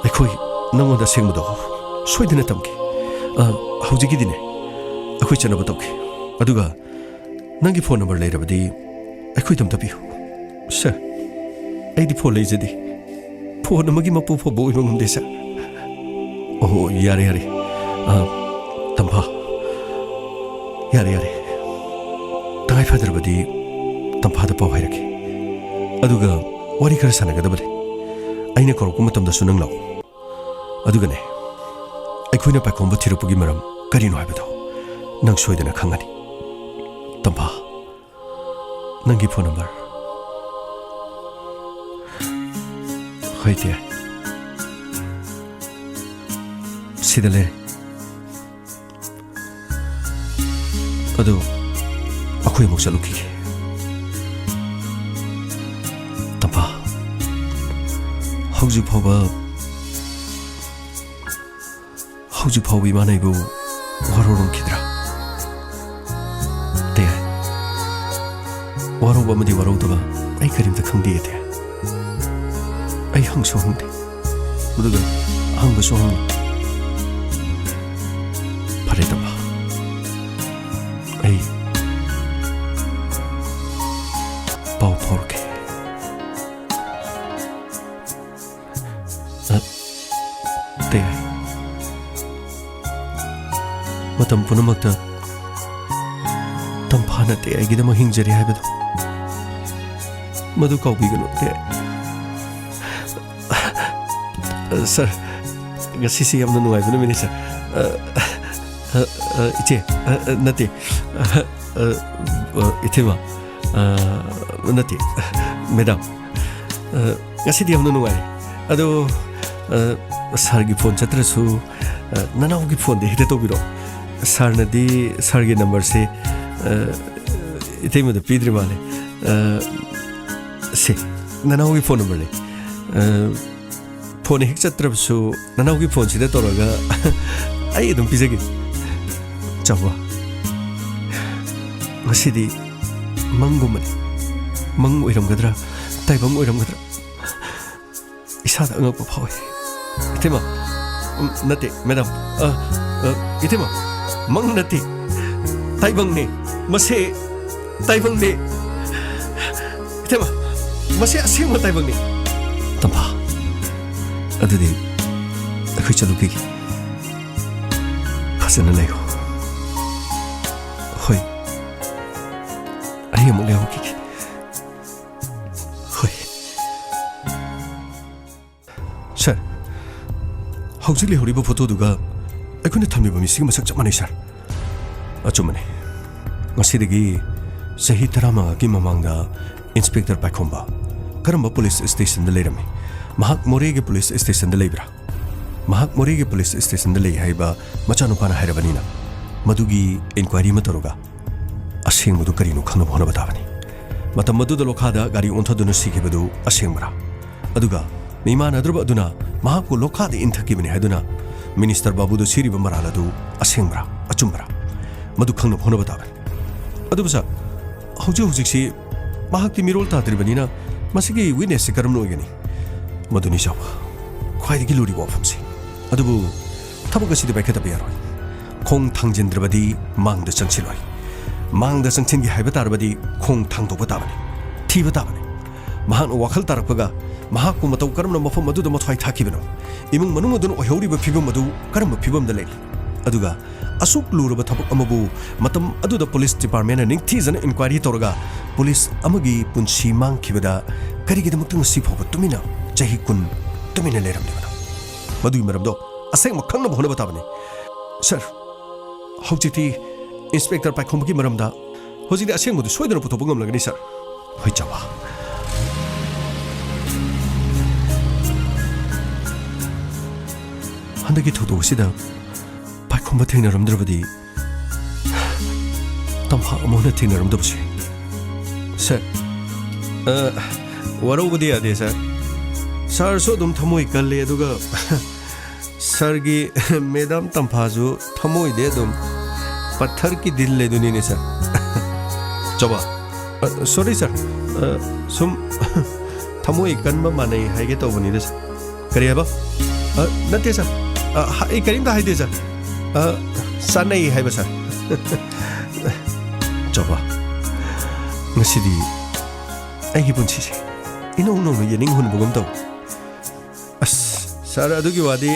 ꯑꯩꯈꯣꯏ ꯅꯪꯉꯣꯟꯗ ꯑꯁꯦꯡꯕꯗꯣ ꯁꯣꯏꯗꯅ ꯇꯝꯒꯦ꯫ ꯑ, ꯍꯧꯖꯤꯛꯀꯤꯗꯤꯅꯦ, ꯑꯩꯈꯣꯏ ꯆꯠꯅꯕ ꯇꯧꯒꯦ꯫ ꯑꯗꯨꯒ ꯅꯪꯒꯤ ꯐꯣꯟ ꯅꯝꯕꯔ ꯂꯩꯔꯕꯗꯤ ꯑꯩꯈꯣꯏꯗ ꯑꯝꯇ ꯄꯤꯌꯨ꯫ ꯁꯥꯔ, ꯑꯩꯗꯤ ꯐꯣꯟ ꯂꯩꯖꯗꯦ꯫ ꯐꯣꯟ ꯑꯃꯒꯤ ꯃꯄꯨ ꯐꯥꯎꯕ ꯑꯣꯏꯕ ꯉꯝꯗꯦ, ꯁꯥꯔ꯫ ꯑꯣꯍꯣ, ꯌꯥꯔꯦ, ꯌꯥꯔꯦ꯫ ꯑ, ꯇꯝꯐꯥ꯫ ꯌꯥꯔꯦ, ꯌꯥꯔꯦ꯫ ꯇꯉꯥꯏ ꯐꯗ꯭ꯔꯕꯗꯤ ꯇꯝꯐꯥꯗ ꯄꯥꯎ ꯍꯥꯏꯔꯛꯀꯦ꯫ ꯑꯗꯨꯒ ꯋꯥꯔꯤ ꯈꯔ ꯁꯥꯟꯅꯒꯗꯕ ꯂꯩ꯫ ꯑꯩꯅ ꯀꯧꯔꯛꯄ ꯃꯇꯝꯗꯁꯨ ꯅꯪ ꯂꯥꯛꯎ꯫ ꯑꯗꯨꯒꯅꯦ, ꯑꯩꯈꯣꯏꯅ ꯄꯥꯏꯈꯣꯝꯕ ꯊꯤꯔꯛꯄꯒꯤ ꯃꯔꯝ ꯀꯔꯤꯅꯣ ꯍꯥꯏꯕꯗꯣ ꯅꯪ ꯁꯣꯏꯗꯅ ꯈꯪꯒꯅꯤ꯫ ꯇꯝꯐꯥ, ꯅꯪꯒꯤ ꯐꯣꯟ ꯅꯝꯕꯔ꯫ ꯍꯣꯏ, ꯇꯤꯌꯥꯏ꯫ ꯁꯤꯗ ꯂꯩꯔꯦ꯫ ꯑꯗꯨ, ꯑꯩꯈꯣꯏ ꯑꯃꯨꯛ ꯆꯠꯂꯨꯈꯤꯒꯦ꯫ ꯇꯝꯐꯥ, ꯍꯧꯖꯤꯛ ꯐꯥꯎꯕ, ꯍꯧꯖꯤꯛ ꯐꯥꯎꯕ ꯏꯃꯥꯅ ꯑꯩꯕꯨ ꯋꯥꯔꯧꯔꯝꯈꯤꯗ꯭ꯔꯥ? ꯇꯤꯌꯥꯏ, ꯋꯥꯔꯧꯕ ꯑꯃꯗꯤ ꯋꯥꯔꯧꯗꯕ ꯑꯩ ꯀꯔꯤꯝꯇ ꯈꯪꯗꯦ, ꯇꯤꯌꯥꯏ꯫ ꯑꯩ ꯍꯪꯁꯨ ꯍꯪꯗꯦ, ꯑꯗꯨꯒ ꯍꯪꯕꯁꯨ ꯍꯪꯉꯣꯏ꯫ ꯐꯔꯦ, ꯇꯝꯐꯥ, ꯑꯩ ꯄꯥꯎ ꯐꯥꯎꯔꯛꯀꯦ꯫ ꯑ, ꯇꯦ꯫ ꯃꯇꯝ ꯄꯨꯝꯅꯃꯛꯇ ꯇꯝꯐꯥꯅ ꯇꯦ ꯑꯩꯒꯤꯗꯃꯛ ꯍꯤꯡꯖꯔꯤ ꯍꯥꯏꯕꯗꯣ, ꯃꯗꯨ ꯀꯥꯎꯕꯤꯒꯅꯨ ꯇꯦ꯫ ꯑ, ꯁꯥꯔ, ꯉꯁꯤꯁꯤ ꯌꯥꯝꯅ ꯅꯨꯡꯉꯥꯏꯕ ꯅꯨꯃꯤꯠꯅꯤ, ꯁꯥꯔ꯫ ꯑ, ꯑ, ꯑ, ꯏꯆꯦ, ꯑ, ꯑ, ꯅꯠꯇꯦ꯫ ꯑ, ꯑ, ꯑ, ꯏꯊꯤꯃ, ꯑ, ꯅꯠꯇꯦ, ꯃꯦꯗꯥꯝ꯫ ꯑ, ꯉꯁꯤꯗꯤ ꯌꯥꯝꯅ ꯅꯨꯡꯉꯥꯏꯔꯦ꯫ ꯑꯗꯣ, ꯑ, ꯁꯥꯔꯒꯤ ꯐꯣꯟ ꯆꯠꯇ꯭ꯔꯁꯨ, ꯑ, ꯅꯅꯥꯎꯒꯤ ꯐꯣꯟꯗ ꯍꯦꯛꯇ ꯇꯧꯕꯤꯔꯛꯑꯣ꯫ ꯁꯥꯔꯅꯗꯤ ꯁꯥꯔꯒꯤ ꯅꯝꯕꯔꯁꯦ, ꯑ, ꯏꯇꯩꯃꯗ ꯄꯤꯗ꯭ꯔꯤ ꯃꯥꯜꯂꯦ꯫ ꯑ, ꯁꯦ, ꯅꯅꯥꯎꯒꯤ ꯐꯣꯟ ꯅꯝꯕꯔꯅꯦ꯫ ꯑ, ꯐꯣꯟ ꯍꯦꯛ ꯆꯠꯇ꯭ꯔꯕꯁꯨ ꯅꯅꯥꯎꯒꯤ ꯐꯣꯟꯁꯤꯗ ꯇꯧꯔꯒ ꯑꯩ ꯑꯗꯨꯝ ꯄꯤꯖꯒꯦ꯫ ꯆꯥꯎꯕ, ꯉꯁꯤꯗꯤ ꯃꯪꯒꯨꯝꯕꯅꯤ꯫ ꯃꯪ ꯑꯣꯏꯔꯝꯒꯗ꯭ꯔꯥ, ꯇꯥꯏꯕꯪ ꯑꯣꯏꯔꯝꯒꯗ꯭ꯔꯥ? ꯏꯁꯥꯗ ꯑꯉꯛꯄ ꯐꯥꯎꯏ꯫ ꯏꯇꯩꯃ, ꯎꯝ, ꯅꯠꯇꯦ, ꯃꯦꯗꯥꯝ꯫ ꯑ, ꯑ, ꯏꯇꯩꯃ, ꯃꯪ ꯅꯠꯇꯦ, ꯇꯥꯏꯕꯪꯅꯦ꯫ ꯃꯁꯦ ꯇꯥꯏꯕꯪꯅꯦ꯫ ꯏꯇꯩꯃ, ꯃꯁꯦ ꯑꯁꯦꯡꯕ ꯇꯥꯏꯕꯪꯅꯦ꯫ ꯇꯝꯐꯥ, ꯑꯗꯨꯗꯤ ꯑꯩꯈꯣꯏ ꯆꯠꯂꯨꯈꯤꯒꯦ꯫ ꯐꯖꯅ ꯂꯩꯌꯨ꯫ ꯍꯣꯏ, ꯑꯩ ꯑꯃꯨꯛ ꯂꯩꯍꯧꯈꯤꯒꯦ꯫ ꯍꯣꯏ꯫ ꯁꯥꯔ, ꯍꯧꯖꯤꯛ ꯂꯩꯍꯧꯔꯤꯕ ꯐꯣꯇꯣꯗꯨꯒ ꯑꯩꯈꯣꯏꯅ ꯊꯝꯂꯤꯕ ꯃꯤꯁꯤꯒ ꯃꯁꯛ ꯆꯞ ꯃꯥꯟꯅꯩ, ꯁꯥꯔ꯫ ꯑꯆꯨꯝꯕꯅꯤ꯫ ꯉꯁꯤꯗꯒꯤ ꯆꯍꯤ ꯇꯔꯥꯃꯉꯥꯒꯤ ꯃꯃꯥꯡꯗ ꯏꯟꯁꯄꯦꯛꯇꯔ ꯄꯥꯏꯈꯣꯝꯕ ꯀꯔꯝꯕ ꯄꯨꯂꯤꯁ ꯁ꯭ꯇꯦꯁꯟꯗ ꯂꯩꯔꯝꯃꯤ? ꯃꯍꯥꯛ ꯃꯣꯔꯦꯒꯤ ꯄꯨꯂꯤꯁ ꯁ꯭ꯇꯦꯁꯟꯗ ꯂꯩꯕ꯭ꯔꯥ? ꯃꯍꯥꯛ ꯃꯣꯔꯦꯒꯤ ꯄꯨꯂꯤꯁ ꯁ꯭ꯇꯦꯁꯟꯗ ꯂꯩ ꯍꯥꯏꯕ ꯃꯆꯥꯅꯨꯄꯥꯅ ꯍꯥꯏꯔꯕꯅꯤꯅ, ꯃꯗꯨꯒꯤ ꯏꯟꯀ꯭ꯋꯥꯏꯔꯤ ꯑꯃ ꯇꯧꯔꯒ ꯑꯁꯦꯡꯕꯗꯨ ꯀꯔꯤꯅꯣ ꯈꯪꯅꯕ ꯍꯣꯠꯅꯕ ꯇꯥꯕꯅꯤ꯫ ꯃꯇꯝ ꯑꯗꯨꯗ ꯂꯣꯈꯥꯗ ꯒꯥꯔꯤ ꯑꯣꯟꯊꯗꯨꯅ ꯁꯤꯈꯤꯕꯗꯨ ꯑꯁꯦꯡꯕ꯭ꯔꯥ? ꯑꯗꯨꯒ ꯃꯤꯃꯥꯟꯅꯗ꯭ꯔꯕ ꯑꯗꯨꯅ ꯃꯍꯥꯛꯄꯨ ꯂꯣꯈꯥꯗ ꯏꯟꯊꯈꯤꯕꯅꯤ ꯍꯥꯏꯗꯨꯅ ꯃꯤꯅꯤꯁꯇꯔ ꯕꯥꯕꯨꯗ ꯁꯤꯔꯤꯕ ꯃꯔꯥꯜ ꯑꯗꯨ ꯑꯁꯦꯡꯕ꯭ꯔꯥ, ꯑꯆꯨꯝꯕ꯭ꯔꯥ? ꯃꯗꯨ ꯈꯪꯅꯕ ꯍꯣꯠꯅꯕ ꯇꯥꯕꯅꯤ꯫ ꯑꯗꯨꯕꯨ ꯁꯥꯔ, ꯍꯧꯖꯤꯛ ꯍꯧꯖꯤꯛꯁꯤ ꯃꯍꯥꯛꯇꯤ ꯃꯤꯔꯣꯜ ꯇꯥꯗ꯭ꯔꯤꯕꯅꯤꯅ ꯃꯁꯤꯒꯤ ꯋꯤꯠꯅꯦꯁꯁꯤ ꯀꯔꯝꯅ ꯑꯣꯏꯒꯅꯤ? ꯃꯗꯨꯅꯤ ꯆꯥꯎꯕ, ꯈ꯭ꯋꯥꯏꯗꯒꯤ ꯂꯨꯔꯤꯕ ꯋꯥꯐꯝꯁꯤ꯫ ꯑꯗꯨꯕꯨ ꯊꯕꯛ ꯑꯁꯤꯗꯤ ꯄꯥꯏꯈꯠꯇꯕ ꯌꯥꯔꯣꯏ꯫ ꯈꯣꯡ ꯊꯥꯡꯖꯤꯟꯗ꯭ꯔꯕꯗꯤ ꯃꯥꯡꯗ ꯆꯪꯁꯤꯜꯂꯣꯏ꯫ ꯃꯥꯡꯗ ꯆꯪꯁꯤꯟꯒꯦ ꯍꯥꯏꯕ ꯇꯥꯔꯕꯗꯤ ꯈꯣꯡ ꯊꯥꯡꯗꯣꯛꯄ ꯇꯥꯕꯅꯤ꯫ ꯊꯤꯕ ꯇꯥꯕꯅꯤ꯫ ꯃꯍꯥꯛꯅ ꯋꯥꯈꯜ ꯇꯥꯔꯛꯄꯒ ꯃꯍꯥꯛꯄꯨ ꯃꯇꯧ ꯀꯔꯝꯅ ꯃꯐꯝ ꯑꯗꯨꯗ ꯃꯊ꯭ꯋꯥꯏ ꯊꯥꯈꯤꯕꯅꯣ? ꯏꯃꯨꯡ ꯃꯅꯨꯡ ꯑꯗꯨꯅ ꯑꯣꯏꯍꯧꯔꯤꯕ ꯐꯤꯕꯝ ꯑꯗꯨ ꯀꯔꯝꯕ ꯐꯤꯕꯝꯗ ꯂꯩꯔꯤ? ꯑꯗꯨꯒ ꯑꯁꯨꯛ ꯂꯨꯔꯕ ꯊꯕꯛ ꯑꯃꯕꯨ ꯃꯇꯝ ꯑꯗꯨꯗ ꯄꯨꯂꯤꯁ ꯗꯤꯄꯥꯔꯠꯃꯦꯟꯅ ꯅꯤꯡꯊꯤꯖꯅ ꯏꯟꯀ꯭ꯋꯥꯏꯔꯤ ꯇꯧꯔꯒ ꯄꯨꯂꯤꯁ ꯑꯃꯒꯤ ꯄꯨꯟꯁꯤ ꯃꯥꯡꯈꯤꯕꯗ ꯀꯔꯤꯒꯤꯗꯃꯛꯇ ꯉꯁꯤ ꯐꯥꯎꯕ ꯇꯨꯃꯤꯟꯅ ꯆꯍꯤ ꯀꯨꯟ ꯇꯨꯃꯤꯟꯅ ꯂꯩꯔꯝꯂꯤꯕꯅꯣ? ꯃꯗꯨꯒꯤ ꯃꯔꯝꯗꯣ ꯑꯁꯦꯡꯕ ꯈꯪꯅꯕ ꯍꯣꯠꯅꯕ ꯇꯥꯕꯅꯤ꯫ ꯁꯥꯔ, ꯍꯧꯖꯤꯛꯇꯤ ꯏꯟꯁꯄꯦꯛꯇꯔ ꯄꯥꯏꯈꯣꯝꯕꯒꯤ ꯃꯔꯝꯗ ꯍꯧꯖꯤꯛꯇꯤ ꯑꯁꯦꯡꯕꯗꯨ ꯁꯣꯏꯗꯅ ꯄꯨꯊꯣꯛꯄ ꯉꯝꯂꯒꯅꯤ, ꯁꯥꯔ꯫ ꯍꯣꯏ, ꯆꯥꯎꯕ꯫ ꯍꯟꯗꯛꯀꯤ ꯊꯧꯗꯣꯛ ꯑꯁꯤꯗ ꯄꯥꯏꯈꯣꯝꯕ ꯊꯦꯡꯅꯔꯝꯗ꯭ꯔꯕꯗꯤ ꯇꯝꯐꯥ ꯑꯃꯨꯛ ꯍꯟꯅ ꯊꯦꯡꯅꯔꯝꯗꯕꯁꯨ ꯌꯥꯏ꯫ ꯁꯥꯔ, ꯑ, ꯋꯥꯔꯧꯕꯗꯤ ꯌꯥꯗꯦ, ꯁꯥꯔ꯫ ꯁꯥꯔꯁꯨ ꯑꯗꯨꯝ ꯊꯃꯣꯏ ꯀꯜꯂꯤ, ꯑꯗꯨꯒ ꯁꯥꯔꯒꯤ ꯃꯦꯗꯥꯝ ꯇꯝꯐꯥꯁꯨ ꯊꯃꯣꯏꯗꯤ ꯑꯗꯨꯝ ꯄꯠꯊꯔ ꯀꯤ ꯗꯤꯜ ꯂꯩꯗꯨꯅꯤꯅꯦ, ꯁꯥꯔ꯫ ꯆꯥꯎꯕ, ꯑ, ꯁꯣꯔꯤ, ꯁꯥꯔ꯫ ꯑ, ꯁꯨꯝ ꯊꯃꯣꯏ ꯀꯟꯕ ꯃꯥꯟꯅꯩ ꯍꯥꯏꯒꯦ ꯇꯧꯕꯅꯤꯗ, ꯁꯥꯔ꯫ ꯀꯔꯤ ꯍꯥꯏꯕ? ꯑ, ꯅꯠꯇꯦ, ꯁꯥꯔ꯫ ꯑ, ꯍ-, ꯑꯩ ꯀꯔꯤꯝꯇ ꯍꯥꯏꯗꯦ, ꯁꯥꯔ꯫ ꯑ, ꯆꯥꯟꯅꯩ ꯍꯥꯏꯕ, ꯁꯥꯔ꯫ ꯆꯥꯎꯕ, ꯉꯁꯤꯗꯤ ꯑꯩꯒꯤ ꯄꯨꯟꯁꯤꯁꯦ ꯏꯅꯧ ꯅꯧꯅ ꯌꯦꯅꯤꯡ ꯍꯨꯟꯕꯒꯨꯝ ꯇꯧ꯫ ꯑꯁ, ꯁꯥꯔ, ꯑꯗꯨꯒꯤ ꯋꯥꯗꯤ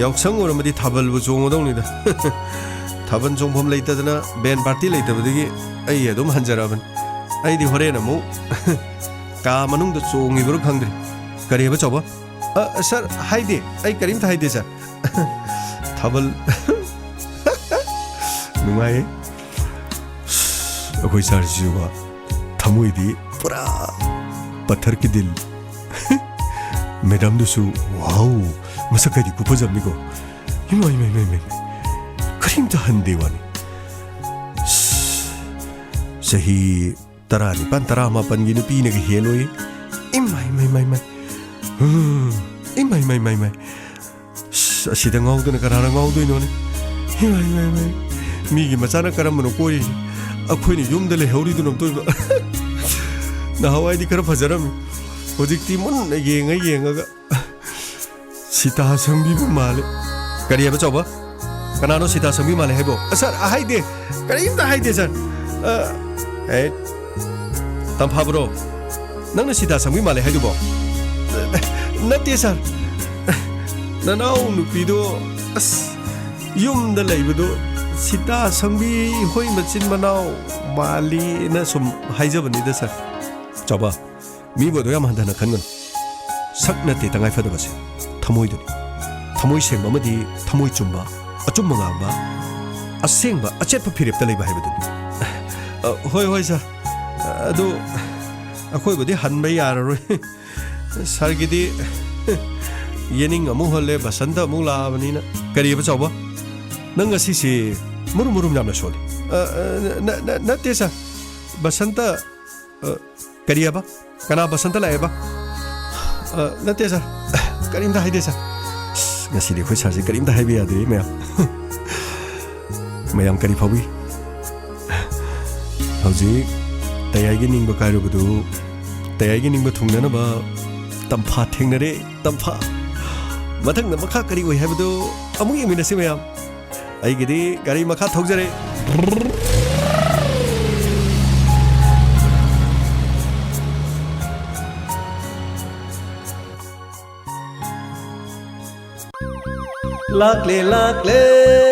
ꯌꯥꯎꯁꯪ ꯑꯣꯏꯔꯝꯃꯗꯤ ꯊꯥꯕꯜꯕꯨ ꯆꯣꯡꯒꯗꯧꯅꯤꯗ꯫ ꯊꯥꯕꯜ ꯆꯣꯡꯐꯝ ꯂꯩꯇꯗꯅ ꯕꯦꯟ ꯄꯥꯔꯇꯤ ꯂꯩꯇꯕꯗꯒꯤ ꯑꯩ ꯑꯗꯨꯝ ꯍꯟꯖꯔꯕꯅꯤ꯫ ꯑꯩꯗꯤ ꯍꯣꯔꯦꯟ ꯑꯃꯨꯛ ꯀꯥ ꯃꯅꯨꯡꯗ ꯆꯣꯡꯉꯤꯕ꯭ꯔꯥ ꯈꯪꯗ꯭ꯔꯤ꯫ ꯀꯔꯤ ꯍꯥꯏꯕ, ꯆꯥꯎꯕ? ꯑ, ꯁꯥꯔ, ꯍꯥꯏꯗꯦ꯫ ꯑꯩ ꯀꯔꯤꯝꯇ ꯍꯥꯏꯗꯦ, ꯁꯥꯔ꯫ ꯊꯥꯕꯜ꯫ ꯅꯨꯡꯉꯥꯏꯌꯦ꯫ ꯑꯩꯈꯣꯏ ꯁꯥꯔꯁꯤꯁꯨꯀꯣ, ꯊꯃꯣꯏꯗꯤ ꯄꯨꯔꯥ ꯄꯠꯊꯔ ꯀꯤ ꯗꯤꯜ꯫ ꯃꯦꯗꯥꯝꯗꯨꯁꯨ, ꯋꯥꯎ, ꯃꯁꯛ ꯀꯥꯏꯗꯤ ꯈꯨꯐꯖꯕꯅꯤꯀꯣ꯫ ꯏꯃꯥ, ꯏꯃꯥ, ꯏꯃꯥ, ꯏꯃꯥ, ꯏꯃꯥ꯫ ꯀꯔꯤꯝꯇ ꯍꯟꯗꯦ ꯋꯥꯅꯤ꯫ ꯆꯍꯤ ꯇꯔꯥꯅꯤꯄꯥꯟ, ꯇꯔꯥꯃꯥꯄꯟꯒꯤ ꯅꯨꯄꯤꯅꯒ ꯍꯦꯜꯂꯣꯏ꯫ ꯏꯃꯥꯏ, ꯃꯥꯏ, ꯃꯥꯏ, ꯃꯥꯏ꯫ ꯎꯝ꯫ ꯏꯃꯥꯏ, ꯃꯥꯏ, ꯃꯥꯏ, ꯃꯥꯏ꯫ ꯑꯁ, ꯑꯁꯤꯗ ꯉꯥꯎꯗꯅ ꯀꯅꯥꯅ ꯉꯥꯎꯗꯣꯏꯅꯣꯅꯦ? ꯏꯃꯥꯏ, ꯏꯃꯥꯏ, ꯏꯃꯥꯏ꯫ ꯃꯤꯒꯤ ꯃꯆꯥꯅ ꯀꯔꯝꯕꯅꯣ ꯀꯣꯏꯔꯤꯁꯦ? ꯑꯩꯈꯣꯏꯅ ꯌꯨꯝꯗ ꯂꯩꯍꯧꯔꯤꯗꯨꯅ ꯑꯝꯇ ꯑꯣꯏꯕ꯫ ꯅꯍꯥꯟꯋꯥꯏꯗꯤ ꯈꯔ ꯐꯖꯔꯝꯃꯤ꯫ ꯍꯧꯖꯤꯛꯇꯤ ꯃꯨꯟꯅ ꯌꯦꯡꯉ ꯌꯦꯡꯉꯒ ꯁꯤꯇꯥ ꯁꯪꯕꯤꯕ ꯃꯥꯜꯂꯦ꯫ ꯀꯔꯤ ꯍꯥꯏꯕ, ꯆꯥꯎꯕ? ꯀꯅꯥꯅꯣ ꯁꯤꯇꯥ ꯁꯪꯕꯤ ꯃꯥꯜꯂꯦ ꯍꯥꯏꯕꯣ? ꯑ, ꯁꯥꯔ, ꯑ, ꯍꯥꯏꯗꯦ꯫ ꯀꯔꯤꯝꯇ ꯍꯥꯏꯗꯦ, ꯁꯥꯔ꯫ ꯑ, ꯑꯦ, ꯇꯝꯐꯥꯕ꯭ꯔꯣ? ꯅꯪꯅ ꯁꯤꯇꯥ ꯁꯪꯕꯤ ꯃꯥꯜꯂꯦ ꯍꯥꯏꯗꯨꯕꯣ? ꯅꯠꯇꯦ ꯁꯥꯔ, ꯅꯅꯥꯎ ꯅꯨꯄꯤꯗꯣ ꯑꯁ ꯌꯨꯝꯗ ꯂꯩꯕꯗꯣ ꯁꯤꯇꯥ ꯁꯪꯕꯤ ꯍꯣꯏ ꯃꯆꯤꯟ ꯃꯅꯥꯎ ꯃꯥꯜꯂꯤꯅ ꯁꯨꯝ ꯍꯥꯏꯖꯕꯅꯤꯗ ꯁꯥꯔ꯫ ꯆꯥꯎꯕ, ꯃꯤꯕꯨ ꯑꯗꯨ ꯌꯥꯝ ꯍꯟꯊꯅ ꯈꯟꯒꯅꯨ꯫ ꯁꯛ ꯅꯠꯇꯦ ꯇꯉꯥꯏ ꯐꯗꯕꯁꯦ, ꯊꯃꯣꯏꯗꯨꯅꯤ꯫ ꯊꯃꯣꯏ ꯁꯦꯡꯕ ꯑꯃꯗꯤ ꯊꯃꯣꯏ ꯆꯨꯝꯕ, ꯑꯆꯨꯝꯕ ꯉꯥꯡꯕ, ꯑꯁꯦꯡꯕ ꯑꯆꯦꯠꯄ ꯐꯤꯔꯦꯞꯇ ꯂꯩꯕ ꯍꯥꯏꯕꯗꯨꯅꯤ꯫ ꯑ, ꯍꯣꯏ, ꯍꯣꯏ, ꯁꯥꯔ꯫ ꯑꯗꯨ ꯑꯩꯈꯣꯏꯕꯨꯗꯤ ꯍꯟꯕ ꯌꯥꯔꯔꯣꯏ꯫ ꯁꯥꯔꯒꯤꯗꯤ ꯌꯦꯅꯤꯡ ꯑꯃꯨꯛ ꯍꯜꯂꯦ, ꯕꯁꯟꯇ ꯑꯃꯨꯛ ꯂꯥꯛꯑꯕꯅꯤꯅ꯫ ꯀꯔꯤꯑꯕ ꯆꯥꯎꯕ? ꯅꯪ ꯉꯁꯤꯁꯤ ꯃꯨꯔꯨꯝ ꯃꯨꯔꯨꯝ ꯌꯥꯝꯅ ꯁꯣꯜꯂꯤ꯫ ꯑ, ꯑ, ꯅ-, ꯅ-, ꯅꯠꯇꯦ ꯁꯥꯔ, ꯕꯁꯟꯇ, ꯑ, ꯀꯔꯤꯑꯕ? ꯀꯅꯥ ꯕꯁꯟꯇ ꯂꯥꯛꯑꯦꯕ? ꯑ, ꯅꯠꯇꯦ ꯁꯥꯔ, ꯀꯔꯤꯝꯇ ꯍꯥꯏꯗꯦ ꯁꯥꯔ꯫ ꯑꯁ, ꯉꯁꯤꯗꯤ ꯑꯩꯈꯣꯏ ꯁꯥꯔꯁꯦ ꯀꯔꯤꯝꯇ ꯍꯥꯏꯕ ꯌꯥꯗꯦ ꯃꯌꯥꯝ꯫ ꯃꯌꯥꯝ ꯀꯔꯤ ꯐꯥꯎꯕꯤ? ꯍꯧꯖꯤꯛ ꯇꯌꯥꯏꯒꯤ ꯅꯤꯡꯕ ꯀꯥꯏꯔꯨꯕꯗꯨ ꯇꯌꯥꯏꯒꯤ ꯅꯤꯡꯕ ꯊꯨꯡꯅꯅꯕ ꯇꯝꯐꯥ ꯊꯦꯡꯅꯔꯦ, ꯇꯝꯐꯥ꯫ ꯃꯊꯪꯗ ꯃꯈꯥ ꯀꯔꯤ ꯑꯣꯏ ꯍꯥꯏꯕꯗꯨ ꯑꯃꯨꯛ ꯌꯦꯡꯃꯤꯟꯅꯁꯤ ꯃꯌꯥꯝ꯫ ꯑꯩꯒꯤꯗꯤ ꯒꯥꯔꯤ ꯃꯈꯥ ꯊꯧꯖꯔꯦ꯫ ꯂꯥꯛꯂꯦ, ꯂꯥꯛꯂꯦ꯫